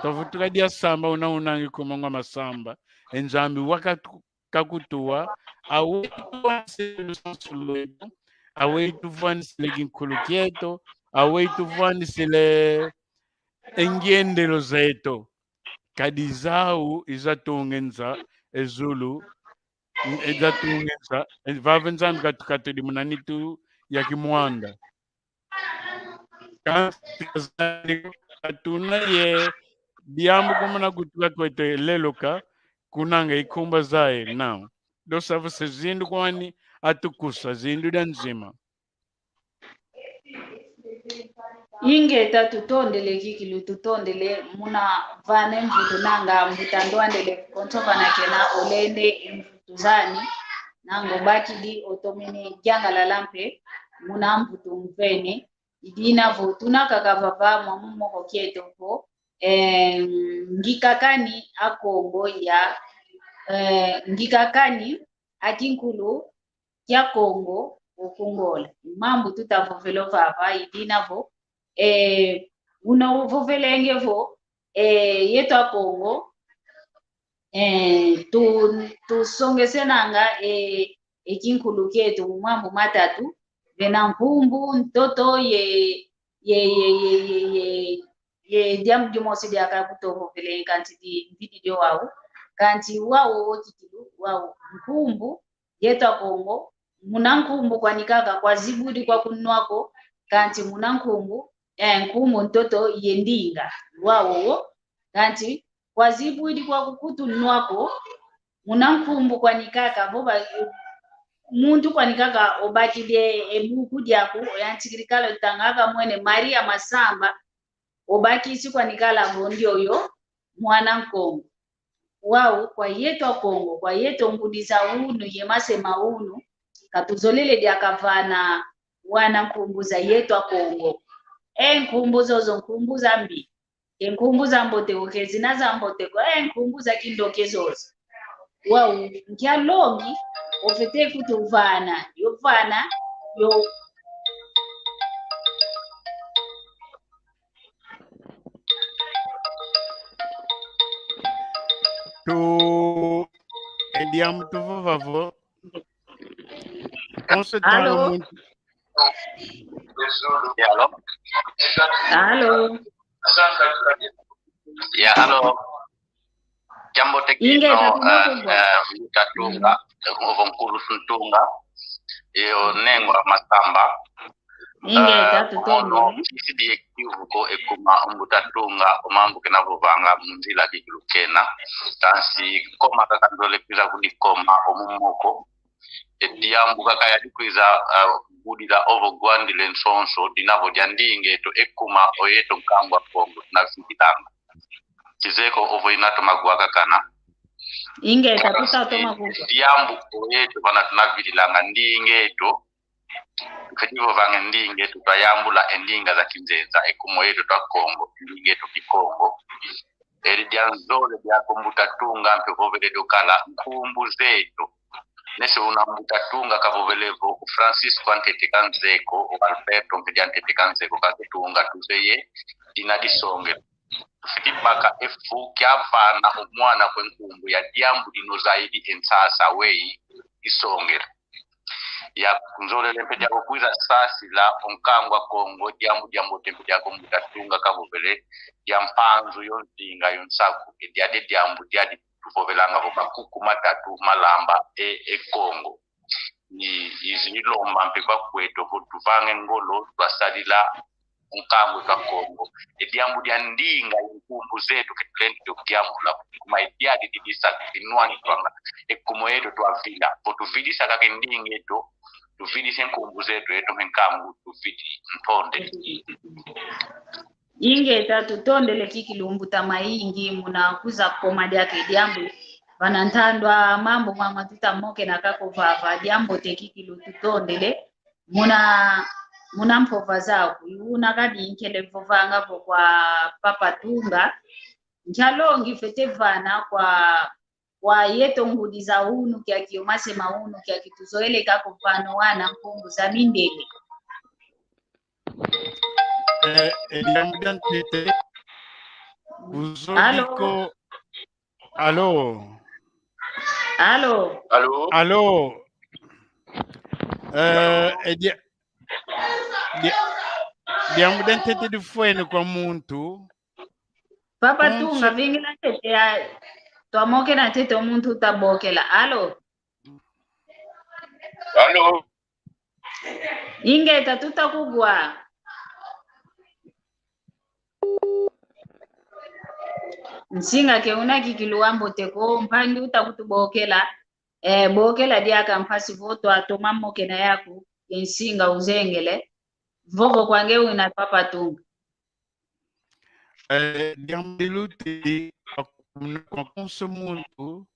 Twavutuka dia samba una unangi kumongwa masamba. E Nzambi waka tu-, kakutuwa. Awe tuvanisile lusansu lweto. Awe tuvanisile kinkulu kieto. Awe tuvanisile e ngiendelo zeto. Kadi zau izatunga e nza, e zulu, izatunga e nza, e vava Nzambi katukatudi muna nitu ya kimwanda. Kansi katuna ye diambu kumuna kutuka kweto lelo ka, kunanga ikumba zaye, nao. Dosa vuse zindu kwani atukusa, zindu dia nzima. Ingeta, tutondele kikilu, tutondele muna vana e mvutu nanga mbuta ndwandele konso vana kena olende e mvutu zani, nanga obakidi otomene diangalala mpe muna mvutu mvene. Idina vo tuna kaka vava mwa mu moko kieto vo, eh, ngikakani a Kongo ya, eh, ngikakani a kinkulu kia Kongo oku Ngola. Mambu tutavovela vava, idina vo, eh, una uvovelenge vo, eh, yeto a Kongo, eh, tu, tusongesenanga, eh, e kinkulu kieto mu mambu matatu, vena nkumbu, ntoto, ye, ye, ye diambu dimosi diaka kutovovelenge, kansi di, mvidi dio wau, kansi wau o kikilu, wau nkumbu, yeto a Kongo, muna nkumbu kwani kaka kwazibudi kwa kunwa ko, kansi muna nkumbu, eh, nkumbu, ntoto ye ndinga, wau wo, kansi kwazibudi kwa kukutunwa ko, muna nkumbu kwani kaka, vo ba, muntu kwani kaka obakidi e buku diaku, oyantikidi kala otanga kamwene Maria Masamba, obakisi kwani kala vo ndioyo mwana Nkongo. Wau kwa yeto a Kongo, kwa yeto ngudi za unu ye mase ma unu, katuzolele diaka vana wana nkumbu za yeto a Kongo. E nkumbu zozo nkumbu za mbi. Ke nkumbu za mbote ko, ke zina za mbote ko, e nkumbu za kindoki zozo. Wau, nkia longi ofete kutuvana, yo vana, yo. Tu, e diambu tuvova vo. Konso tanga muntu. Ya, alo. Alo. Ya, alo. Diambu tekino, ingeta, eh, mbuta Tunga, eh, ovo nkulu Tunga, yo nengwa Masamba. Ingeta, eh, tutondo. Ono, kisidi ekiuvu ko ekuma mbuta Tunga, o mambu kena vovanga mu nzila kikilu kena. Kansi koma kaka nzole kwiza kudikoma o mu moko. E diambu kaka yadi kwiza, ah, budila ovo gwandile nsonso, dina vo dia ndinga eto ekuma o yeto nkangu a Kongo tunavidilanga. Kizeye ko ovo ina toma gwakakana. Ingeta, tuta toma kugwa. Diambu o yeto vana tunavidilanga ndinga eto. Mfeti vovanga ndinga eto twayambula e ndinga za kinzenza, ekuma o yeto twa Kongo, ndinga eto Kikongo. Edi dia nzole diaka mbuta Tunga mpe vovele dio kala nkumbu zeto. Nesi una mbuta Tunga kavovele vo Francisco antete ka nzeko, o Alberto mpe dia ntete ka nzeko, kansi Tunga tuzeye dina disongele. Tufwete baka efu kia vana o mwana kwe nkumbu ya diambu dino zaidi e nsasa weyi disongele. Ya nzolele mpe diako kwiza sasila o nkangu a Kongo, diambu diambote mpe diako mbuta Tunga kavovele, dia mpanzu yo nzinga yo nsaku, e diadi diambu diadi tuvovelanga vo makuku matatu malamba e, e Kongo. Ni, izi nilomba mpe kwa kweto vo tuvange ngolo, twasadila nkangu twa Kongo. E diambu dia ndinga ye nkumbu zeto ke tulendi dio diambula. Kuma e diadi didisa dinwani twanga. Ekuma eto twavila. Vo tuvidisa kaka e ndinga eto, tuvidisa e nkumbu zeto, eto me nkangu, tuvidi ntonde. Ingeta, tutondele kikilu mbuta mayingi muna kwiza koma diaka e diambu. Vana ntandwa mambu mama tutamokena kako vava, diambote kikilu, tutondele. Muna, muna mpova zaku, i una kadi nkele vovanga vo kwa Papa Tunga. Nkia longi fwete vana kwa, kwa yeto ngudi za unu kiaki, o mase ma unu kiaki, tuzoele kako vana wana nkumbu za mindele. Eh, e diambu dia ntete. Alo? Uzodiko. Alo? Alo? Alo? Alo? Eh, e dia-, dia-, diambu dia ntete difwene kwa muntu. Papa Tunga, vingila ntete ya, twamokena ntete o muntu utabokela. Alo? Alo? Ingeta, tutakugwa. Nsinga ke una kikilu wambote ko, mpangi utakutubokela. Eh, bokela diaka mpasi vo twatoma mokena yaku, e nsinga uzengele. Vovo kwa nge wina Papa Tunga. Eh, diambu dilutidi kwa, kwa konso muntu,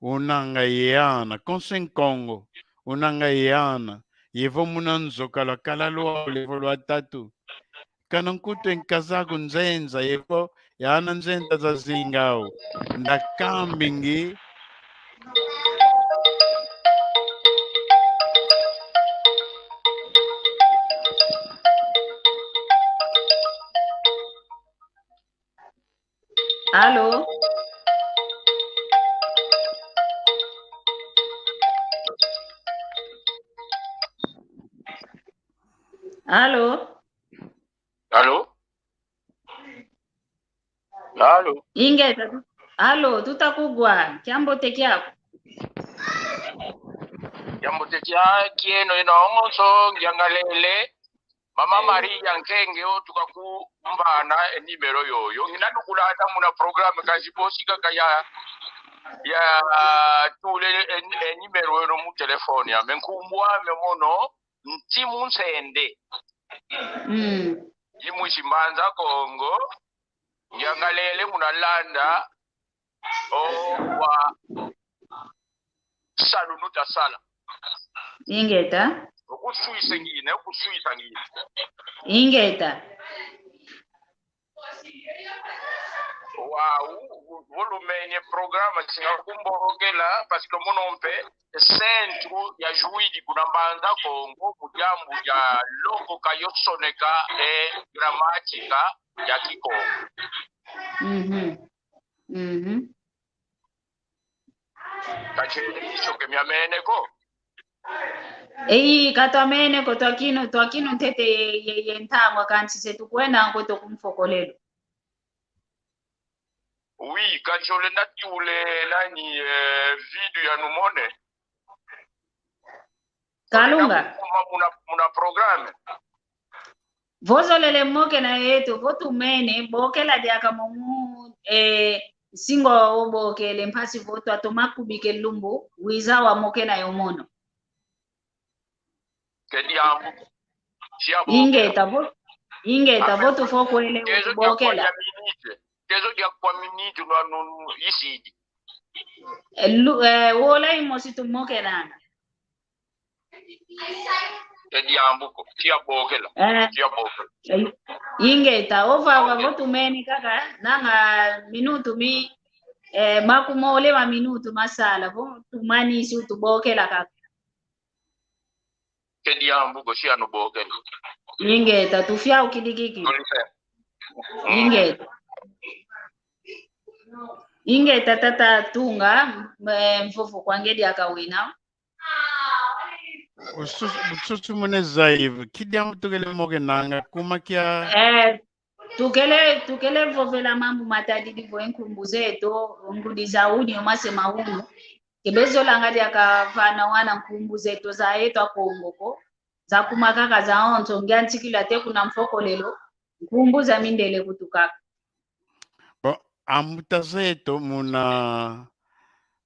unanga ye ana, konso Nkongo, unanga ye ana, yevo muna nzo kalwakala lwau levo lwatatu. Kana nkutu e nkazaku nzenza, yevo ye ana nzenza zazinga au. Ndakambingi. Alo? Alo? Alo? Alo? Ingeta, alo, tutakugwa, kiambote kiaku. Kiambote kia kieno ino ongonso, ngiangalele. Mama Maria Nkenge o tukakumbana e nimero yoyo. Ngina nukulanda muna programa kazi bosi kaka ya, ya tule e, e nimero eno mu telefone yame. Nkumbu ame mono, Ntimu Nsende. Mm. I mwisi Mbanza Kongo, ngiangalele muna landa, o wa salu nutasala. Ingeta. Okuswisa ngine, okuswisa ngine. Ingeta. Wau, vo lumene programa singa kumbokela, parce que mono mpe centro ya jurídico na Mbanza Kongo, mu diambu dia longoka yo soneka e gramática ya Kikongo. Mhm. Mhm. Kachele iso ke miamene ko. Ei, katwamene ko, twakinu, twakinu ntete ye, ye, ye ntangwa kansi se tukwenda nkweto ku mfokolelo. Oui, kansi ole natule nani, eh, video ya numone. Kalunga. Ole nakukuma muna, muna programme. Vo zolele mokena yeto, vo tumene, bokela diaka momu, eh, nsinga obokele mpasi vo twatoma kubika e lumbu, wiza wamokena yo mono. Ke diambu. Sia bo. Ingeta vo, ingeta vo tufokwele bokela. Tezo dia kwa minute. Tezo dia kwa minute no, no, no, isidi. Eh, lu-, eh, wola imosi tumokenanga. E diambu ko, tia bokela, eh, tia bokela. Eh, ingeta, ovava vo tumene kaka, nanga minutu mi, eh, makumole ma minutu masala, vo tumanisi utubokela kaka. Ke diambu ko, sia nubokela. Ingeta, tufia ukidikiki. Ingeta. Ingeta tata Tunga, eh, mvovo kwa nge diaka wina. Usus-, ususumune zaivu. Ki diambu tukele mokenanga, kuma kia? Eh, tukele, tukele vovela mambu matadidi vo e nkumbu zeto, ngudi za unu, o mase ma unu. Ke bezolanga diaka vana wana nkumbu zeto za yeto Akongo ko. Za kuma kaka zawonso, ngiantikila te kuna mfokolelo, nkumbu za mindele kutu kaka. Bon, ambuta zeto, muna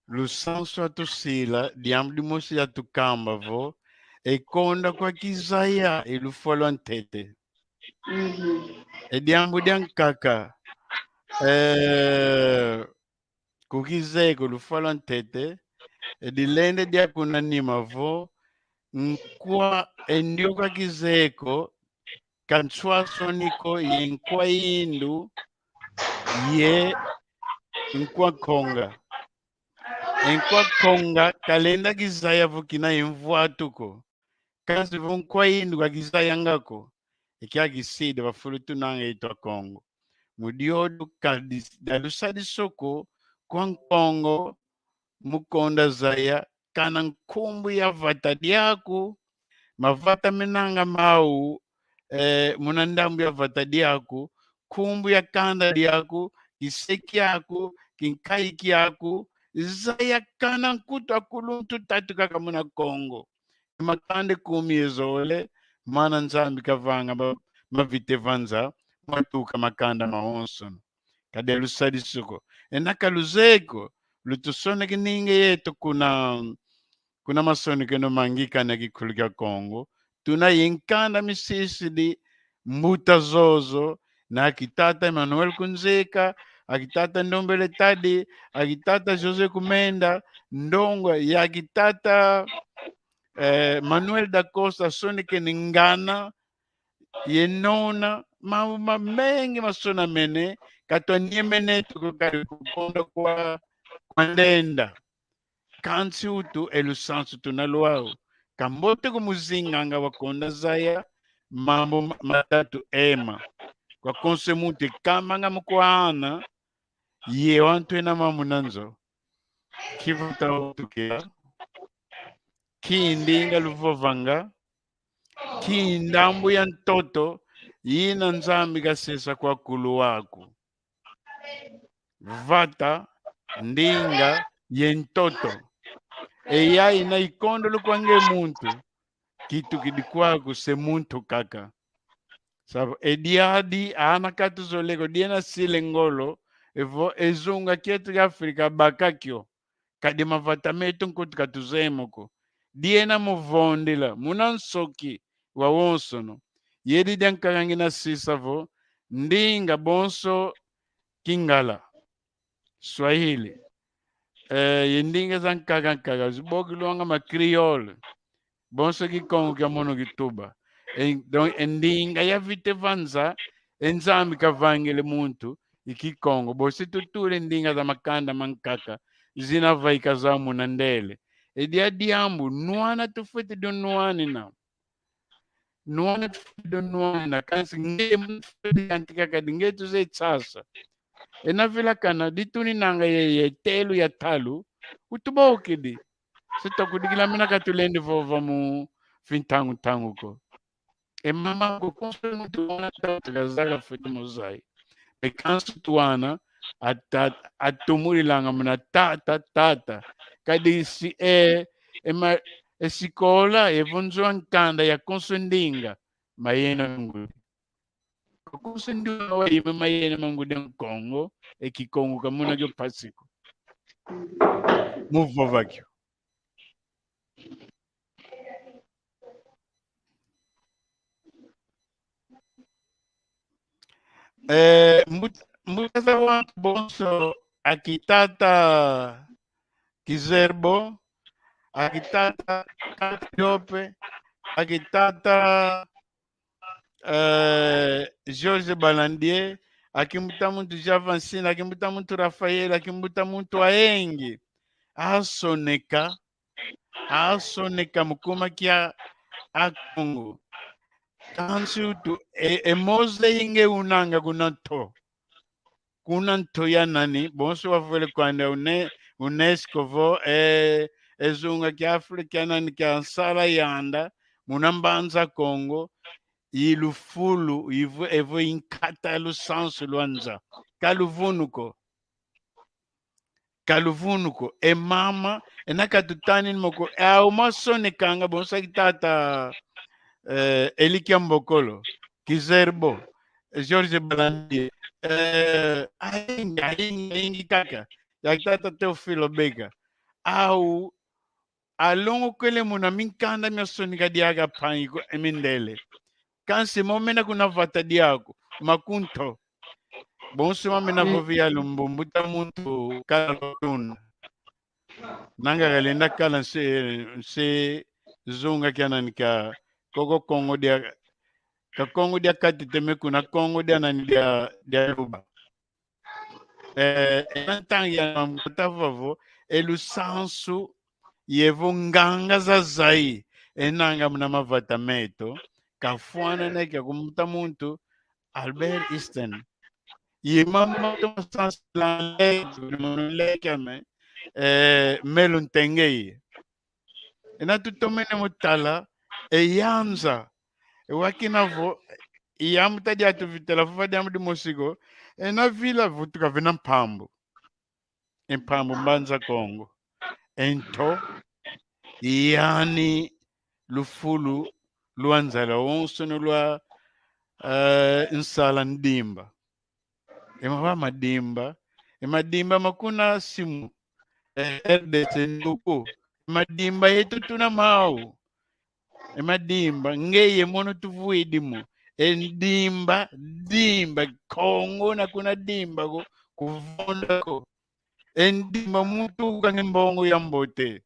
lusansu atusila, diambu dimosi yatukamba vo, e konda kwa kizaya, e lufwa lwa ntete. Mhm. E diambu diankaka, eh, ku kizeye ko lufwa lwa ntete, e dilenda dia kuna nima vo, nkwa e ndioka kizeye ko, ka nswaswani ko ye nkwa indu ye nkwa nkonga. E nkwa nkonga kalenda kizaya vo kina ye mvwatu ko. Kansi vo nkwa indu ka kizayanga ko, e kia kisidi bafulu tunanga yeto Akongo. Mu diodio ka dis-, da lusadisu ko kwa Nkongo mu konda zaya kana nkumbu ya vata diaku, mavata menanga mau, eh, muna ndambu ya vata diaku, nkumbu ya kanda diaku, kise kiaku, kinkayi kiaku, zaya kana nkutu akuluntu tatu kaka muna Kongo. Makanda kumi ye zole, mana Nzambi kavanga ma-, mavita vanza, matuka makanda mawonsono. Kadi lusadisu ko. Ena ka luzeye ko, lutusoneke ninga yeto kuna, kuna masonekeno mangikana kikulu kia Kongo. Tuna ye nkanda misisidi mbuta zozo, na aki tata Emmanuel Kunzeka, aki tata Ndombele Tadi, aki tata José Kumenda, ndongo ya aki tata, eh, Manuel da Costa, sonekene ngana, ye nona, mambu mamengi masonamene, ka twaniemen'eto ko kadi kukonda kwa, kwa ndenda. Kansi utu e lusansu tuna lwau. Kambote ko mu zinganga wakonda zaya mambu ma-, matatu ema. Kwa konso muntu kamanga mu kwa ana, ye wantu ena mambu na nzo. Kivuta utukila. Kindinga luvovanga. Kindambu ya ntoto, yina Nzambi kasesa kwa kulu waku. Vata, ndinga, ye ntoto. E yayi ina ikondolo kwa nge muntu, kitukidi kwaku se muntu kaka. Savo, e diadi, ana katuzoleko, diena sile ngolo, evo e zunga kieto kia Afrika baka kio. Kadi mavata meto nkutu katuzeye mo ko. Diena mu vondila, muna nsoki wawonsono. Yedi diankaka ngina sisa vo, ndinga bonso Kingala, Swahili. Eh, ye ndinga zankaka nkaka, zibokilwanga ma créole. Bonso Kikongo kia mono Kituba. E, donc, e ndinga yavita vanza, e Nzambi kavangile muntu, i Kikongo. Bosi tutula e ndinga za makanda mankaka, zina vaika za muna ndele. E dia diambu, nwana tufwete dio nwanina. Nwana tufwete dio nwanina, kansi nge muna tufwete yantika kadi nge tuzeye sasa. Ena vilakana, dituninanga ye, ye telu ya talu, utubokidi. Se twakudikila mina ka tulendi vova mu fintangu-ntangu ko. E mama ko konso muntu wana tata kazaka fwete mo zaya. E kansi twana ata-, atumulilanga muna tata, tata. Kadi si e, e ma-, e sikola, e vunzwa nkanda ya konso ndinga, mayena ngudi. Kukusi ndi una wayime mayena mangudi a Nkongo, e Kikongo ka muna kio mpasi ko. Mu vova kio. Eh, mbut-, mbuta za wantu bonso, aki tata Kizerbo, aki tata Kati Diope, aki tata eh, George Balandier, aki mbuta muntu Javansina, aki mbuta muntu Rafael, aki mbuta muntu Aenge. Asoneka, asoneka mu kuma kia Akongo. Kansi utu, e, e moze inge unanga kuna nto. Kuna nto ya nani, bonso wavwele kwandi une-, UNESCO vo, eh, e zunga kia Afrika nani kia nsala yanda, muna Mbanza Kongo, i lufulu, ivo, evo i nkata lusansu lwa nza. Ka luvunu ko. Ka luvunu ko. E mama, ena ka tutanini mo ko. E au masonekanga bonso aki tata, eh, Elikia Mbokolo, Kizerbo, eh, George Balandier, eh, aingi, aingi, aingi kaka. Aki tata Teofilo Beka. Au alongokele muna minkanda miasoneka diaka mpangi ko e mindele. Kansi mo mena kuna vata diaku, makunto. Bonso mamena vovi ya lumbu, mbuta muntu kala lotuna. Nanga kalenda kala nsi, nsi zunga kia nani kia koko Kongo dia, ka Kongo dia Katiteme kuna Kongo dia nani dia, dia Luba. Eh, ena ntangu ya mambuta vavo, e lusansu, yevo nganga zazai, enanga muna mavata meto, kafwana neke kumbuta muntu, Albert Einstein. Ye mambu matoma sansu la leke, mono leke ame, eh, melo ntengeye. Ena tutomene mutala, e yanza. E wakina vo, e yambu tadi atuvitela, fufa diambu dimosi ko, ena vila vutuka vena mpambu. E mpambu Mbanza Kongo. Ento, yani lufulu lwa nzala wonso no lwa, eh, nsala ndimba. E mawa madimba, e madimba makuna simu, eh, R D C nduku, e madimba yeto tuna mau. E madimba, ngeye mono tuvwidi mo. E ndimba, dimba, Kongo na kuna dimba ko, kuvonda ko. E ndimba muntu ukange mbongo ya mbote.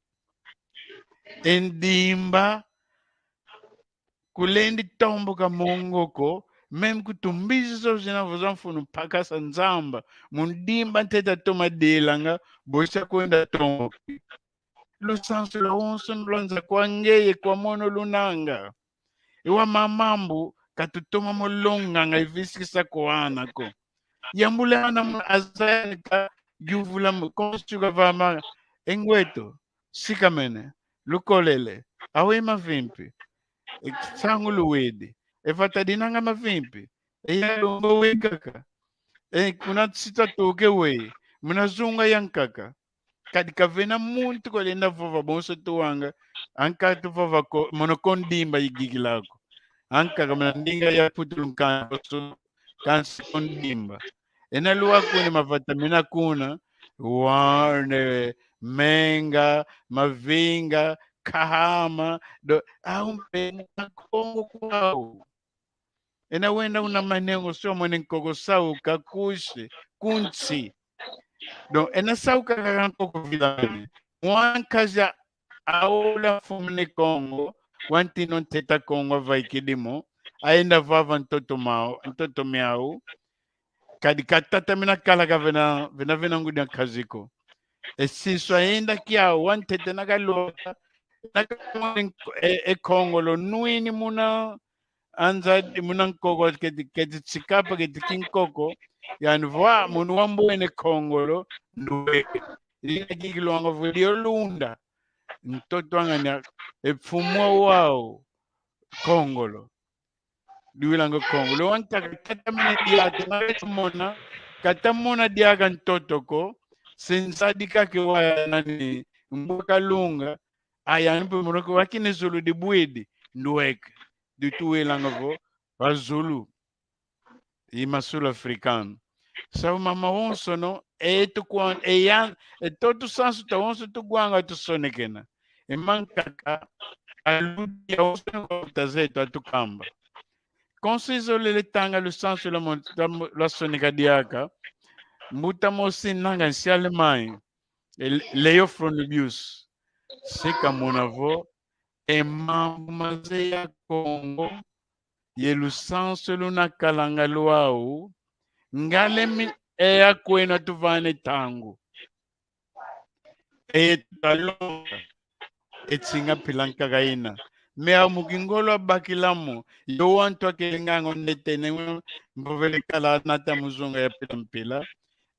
E ndimba, kulendi tomboka mongo ko, meme kutumbizi zo zina vo za mfunu mpakasa Nzamba, mu ndimba ntete toma delanga, bosi kwenda tomboka. Lusansu lwawonso lwanza kwa ngeye kwa mono lunanga. Iwa mamambu katutoma mo longanga ivisikisa kwa ana ko. Yambula ana mu azaya nika yuvula mu konsuka vama. E ngweto, sikamene, lukolele, awe mavimpi. E sangu luwidi. E vata dinanga mavimpi. E yalomba we kaka. E kuna sita tuke we. Muna zunga ya nkaka. Kadi kavena muntu kolenda vova bonso tuwanga, anka tuvova ko, mono ko ndimba yigigila ko. Anka kamana ndinga ya putulu nkanso, kansi ko ndimba. Ena luwakune mavata mena kuna, Warne, Menga, Mavinga, Kahama, do, au mpe muna Kongo kwau. Ena wenda una manengo sio mwene nkoko sauka kusi, kunsi. Donc, ena sauka kaka nkoko vilane. Mwana nkazi aula fumine Kongo, wanti no nteta Kongo avaikidi mo, ayenda vava ntoto mau, ntoto miau, kadi katatamina kala kavena, vena vena ngudi a nkazi ko. E sinsu ayenda kiau, wantete nakalota, nakamona e, e kongolo, nwini muna, anza muna nkoko, keti, keti tsikapa, keti kinkoko, yani vo, munu wambwene kongolo, ndweke. Lina kikilwanga vo dio lunda, ntoto angania, e mfumu wau, kongolo. Diwilanga Kongo. Lo wantaka katamona diaka, katamona, katamona diaka ntoto ko, se nzadi kake wa nani, mbwa kalunga, aya mpe mono ko wakine zulu dibwidi, ndweke. Dituwilanga vo, wa zulu. I ma sul-africano. Sabu mama wonso no, e tukwa, e ya, e to tusansu tawonso tukwanga tusonekena. E mankaka, aludi yawonso no kwa mbuta zeto atukamba. Konso izolele tanga lusansu lwa mo-, lwa mo-, lwasoneka diaka, mbuta mosi nanga nsi Alemanha, e Leo Fronibius. Se kamona vo, e mambu maze ya Kongo, ye lusansu lunakalanga lwau, ngalemi e akwenu atuvane ntangu. E tutalonga, e tsinga mpila nkaka ina. Me au mu kingolo abakila mo, yo wantu akelengango ndetene, mpovele kala nata mu zunga ya mpila mpila.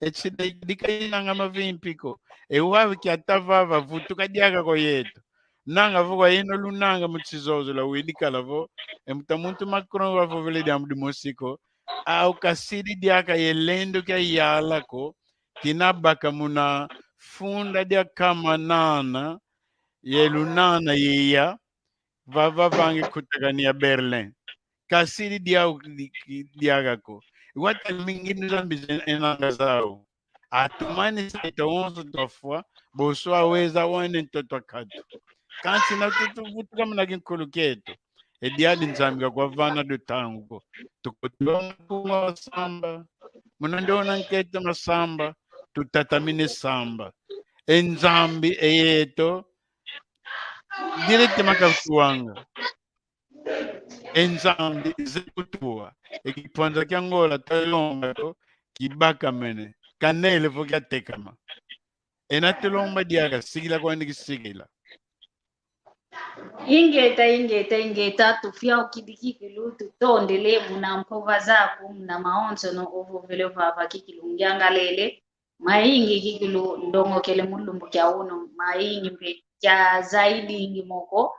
E tsi dika inanga mavimpi ko. E wawi kia tavava vutuka diaka ko yeto. Nanga vo kwa yeno lunanga mu tsi zozo lwa widi kala vo. E mbuta muntu Macron wavovele diambu dimosi ko. Au kasidi diaka ye lendo kia yala ko. Kina baka muna funda dia kama nana. Ye lunana yeya. Vava vangi kutakani ya Berlin. Kasidi diau di-, di-, diaka ko. Wata mingi nzambi ze-, enanga zau. Atumani saita wonso twafwa, boso aweza wene ntoto a katu. Kansi na tutu vutuka muna kinkulu kieto. E diadi Nzambi kakwavana lutangu ko. Tukutulonga kuma samba. Muna ndiona nkete masamba. Tutatamine samba. E Nzambi e yeto. Direct makatuanga. E Nzambi ze kutuwa. E kipwanza kia Ngola twalonga to kibakamene. Kanele vo kiatekama. Ena tulomba diaka, sikila kwandi kisikila. Ingeta, ingeta, ingeta, tufiaukidi kikilu, tutondele, muna mpova zaku, muna mawonsono ovovele vava kikilu, ngiangalele, mayingi kikilu, ndongokele mu lumbu kia unu, mayingi mpe kia zaidingi moko,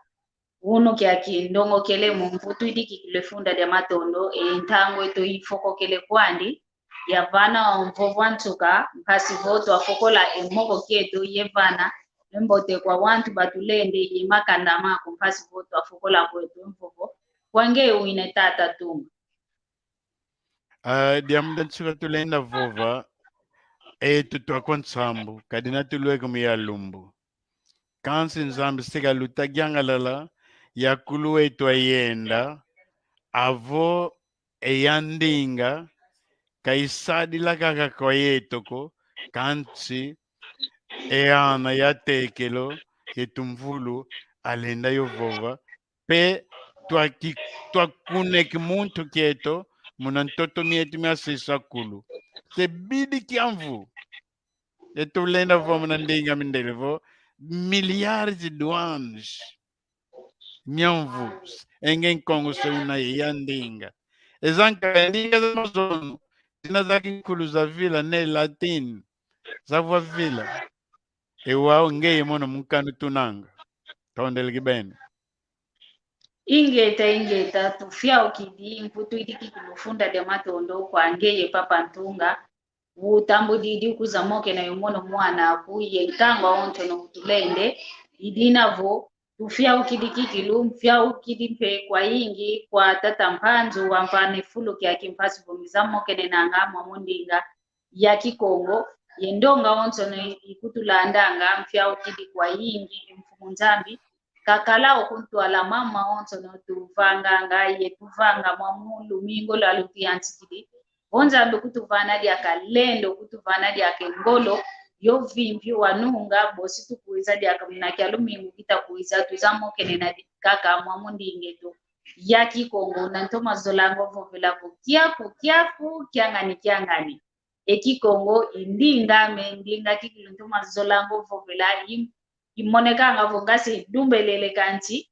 unu kiaki ndongokele mu mvutwidi kikilu e funda dia matondo, e ntangu eto ifokokele kwandi, yavana o mvovo a nsuka, mpasi vo twafokola e moko kieto yevana e mbote kwa wantu batulende ye makanda maku, mpasi vo twafokola kweto e mvovo kwa ngeye wine, tata Ntunga. Ah, diambu dia nsuka tulenda vova, eto twakwa nsambu, kadi na tulweke mu ya lumbu. Kansi Nzambi se kaluta yangalala, yakulu eto ayenda, avo e ya ndinga, ka isadila kaka kwa yeto ko, kansi e ana ya tekelo, yeto mvulu, alenda yo vova, pe twaki-, twakune kimuntu kieto, muna ntoto mieto mia sisa kulu. Se bidi kia mvu. Eto tulenda vo muna ndinga mindele vo, milhares de anos. Mia mvu, e nge Nkongo se una ye ya ndinga. Eza nka ndinga za mazono, zina za kinkulu zavila ne latin, zavavila. E wau ngeye mono mu nkanu tunanga. Tondele kibeni. Ingeta, ingeta, tufiaukidi, mvutwidi kikilu funda dia matondo kwa ngeye papa Ntunga, utambudidi ukuza mokena yo mono mwana aku, ye ntangu awonsono utulende, i dina vo, tufiaukidi kikilu, mfiaukidi mpe kwayingi kwa tata Mpanzu, wamvana e fulu kiaki mpasi vo ngiza mokenenanga mwamu ndinga ya Kikongo, ye ndonga awonsono ikutulandanga, mfiaukidi kwayingi, e Mfumu Nzambi kakala okuntwala mama awonsono tuvanganga, ye tuvanga mwamu lumingu lwa lutiyantikidi. Vo Nzambi kutuvana diaka lendo, kutuvana diaka e ngolo, yo vimpi wanunga, bosi tukwiza diaka muna kia lumingu kita kwiza, tuza mokenena di-, kaka mwamu ndinga eto ya Kikongo, na ntoma zolanga ovovela vo kiaku, kiaku, kiangani, kiangani. E Kikongo i ndinga ame, ndinga kikilu ntoma zolanga ovovela, i-, imonekanga vo nga se idumbelele kansi.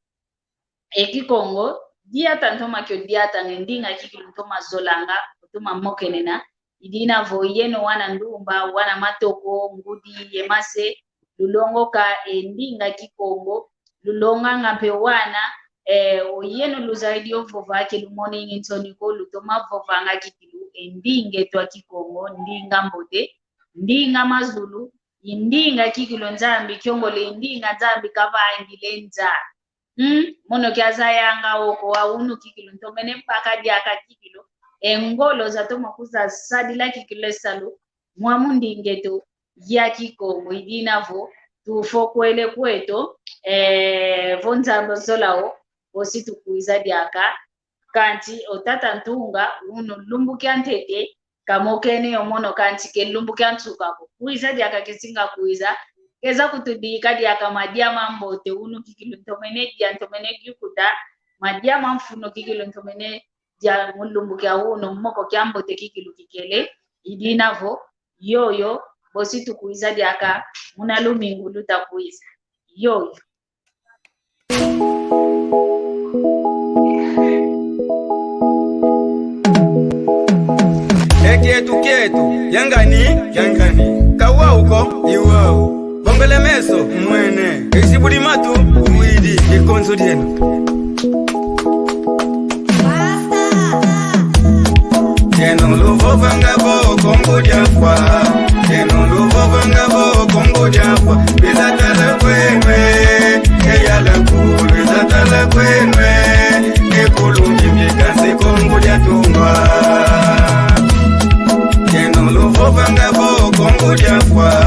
E Kikongo, diata ntoma kio diatanga, e ndinga kikilu ntoma zolanga, ntoma mokenena, i dina vo yeno wana ndumba, wana matoko, ngudi, ye mase, lulongoka e ndinga Kikongo, lulonganga mpe wana, eh, oyeno luzaidi ovova ke lumonenge nsoni ko, lutoma vovanga kikilu e ndinga eto a Kikongo, ndinga mbote, ndinga mazulu, i ndinga kikilu Nzambi kiongole, i ndinga Nzambi kavangile nza. Hmm, mono kiazayanga oko, wa unu kikilu ntomene baka diaka kikilu e ngolo zatoma kuzasadila kikilu e salu mwamu ndinga eto ya Kikongo. I dina vo tufokwele kweto, eh, vo Nzambi ozola o, bosi tukwiza diaka. Kansi o tata Ntunga, unu lumbu kia ntete, kamokene yo mono kansi ke lumbu kia nsuka ko. Kwiza diaka kesinga kwiza, keza kutudika diaka madia mambote, unu kikilu ntomene dia, ntomene yukuta, madia mamfunu kikilu ntomene dia mu lumbu kia unu, moko kia mbote kikilu kikele, i dina vo, yoyo, bosi tukwiza diaka, muna lumingu luta kwiza. Yoyo. E kieto kieto, yangani, yangani. Ka wau ko, i wau. Bongele meso, mwene. Isi budi matu, widi, ikonzo dieno. Yeno luvovanga vo Kongo dia Mfwa. Yeno luvovanga vo Kongo dia Mfwa. Lwiza tala kwenu e, eyala kulu lwiza tala kwenu e, e kulu mbi mbi kansi Kongo dia Tungwa. Yeno luvovanga vo Kongo dia Mfwa.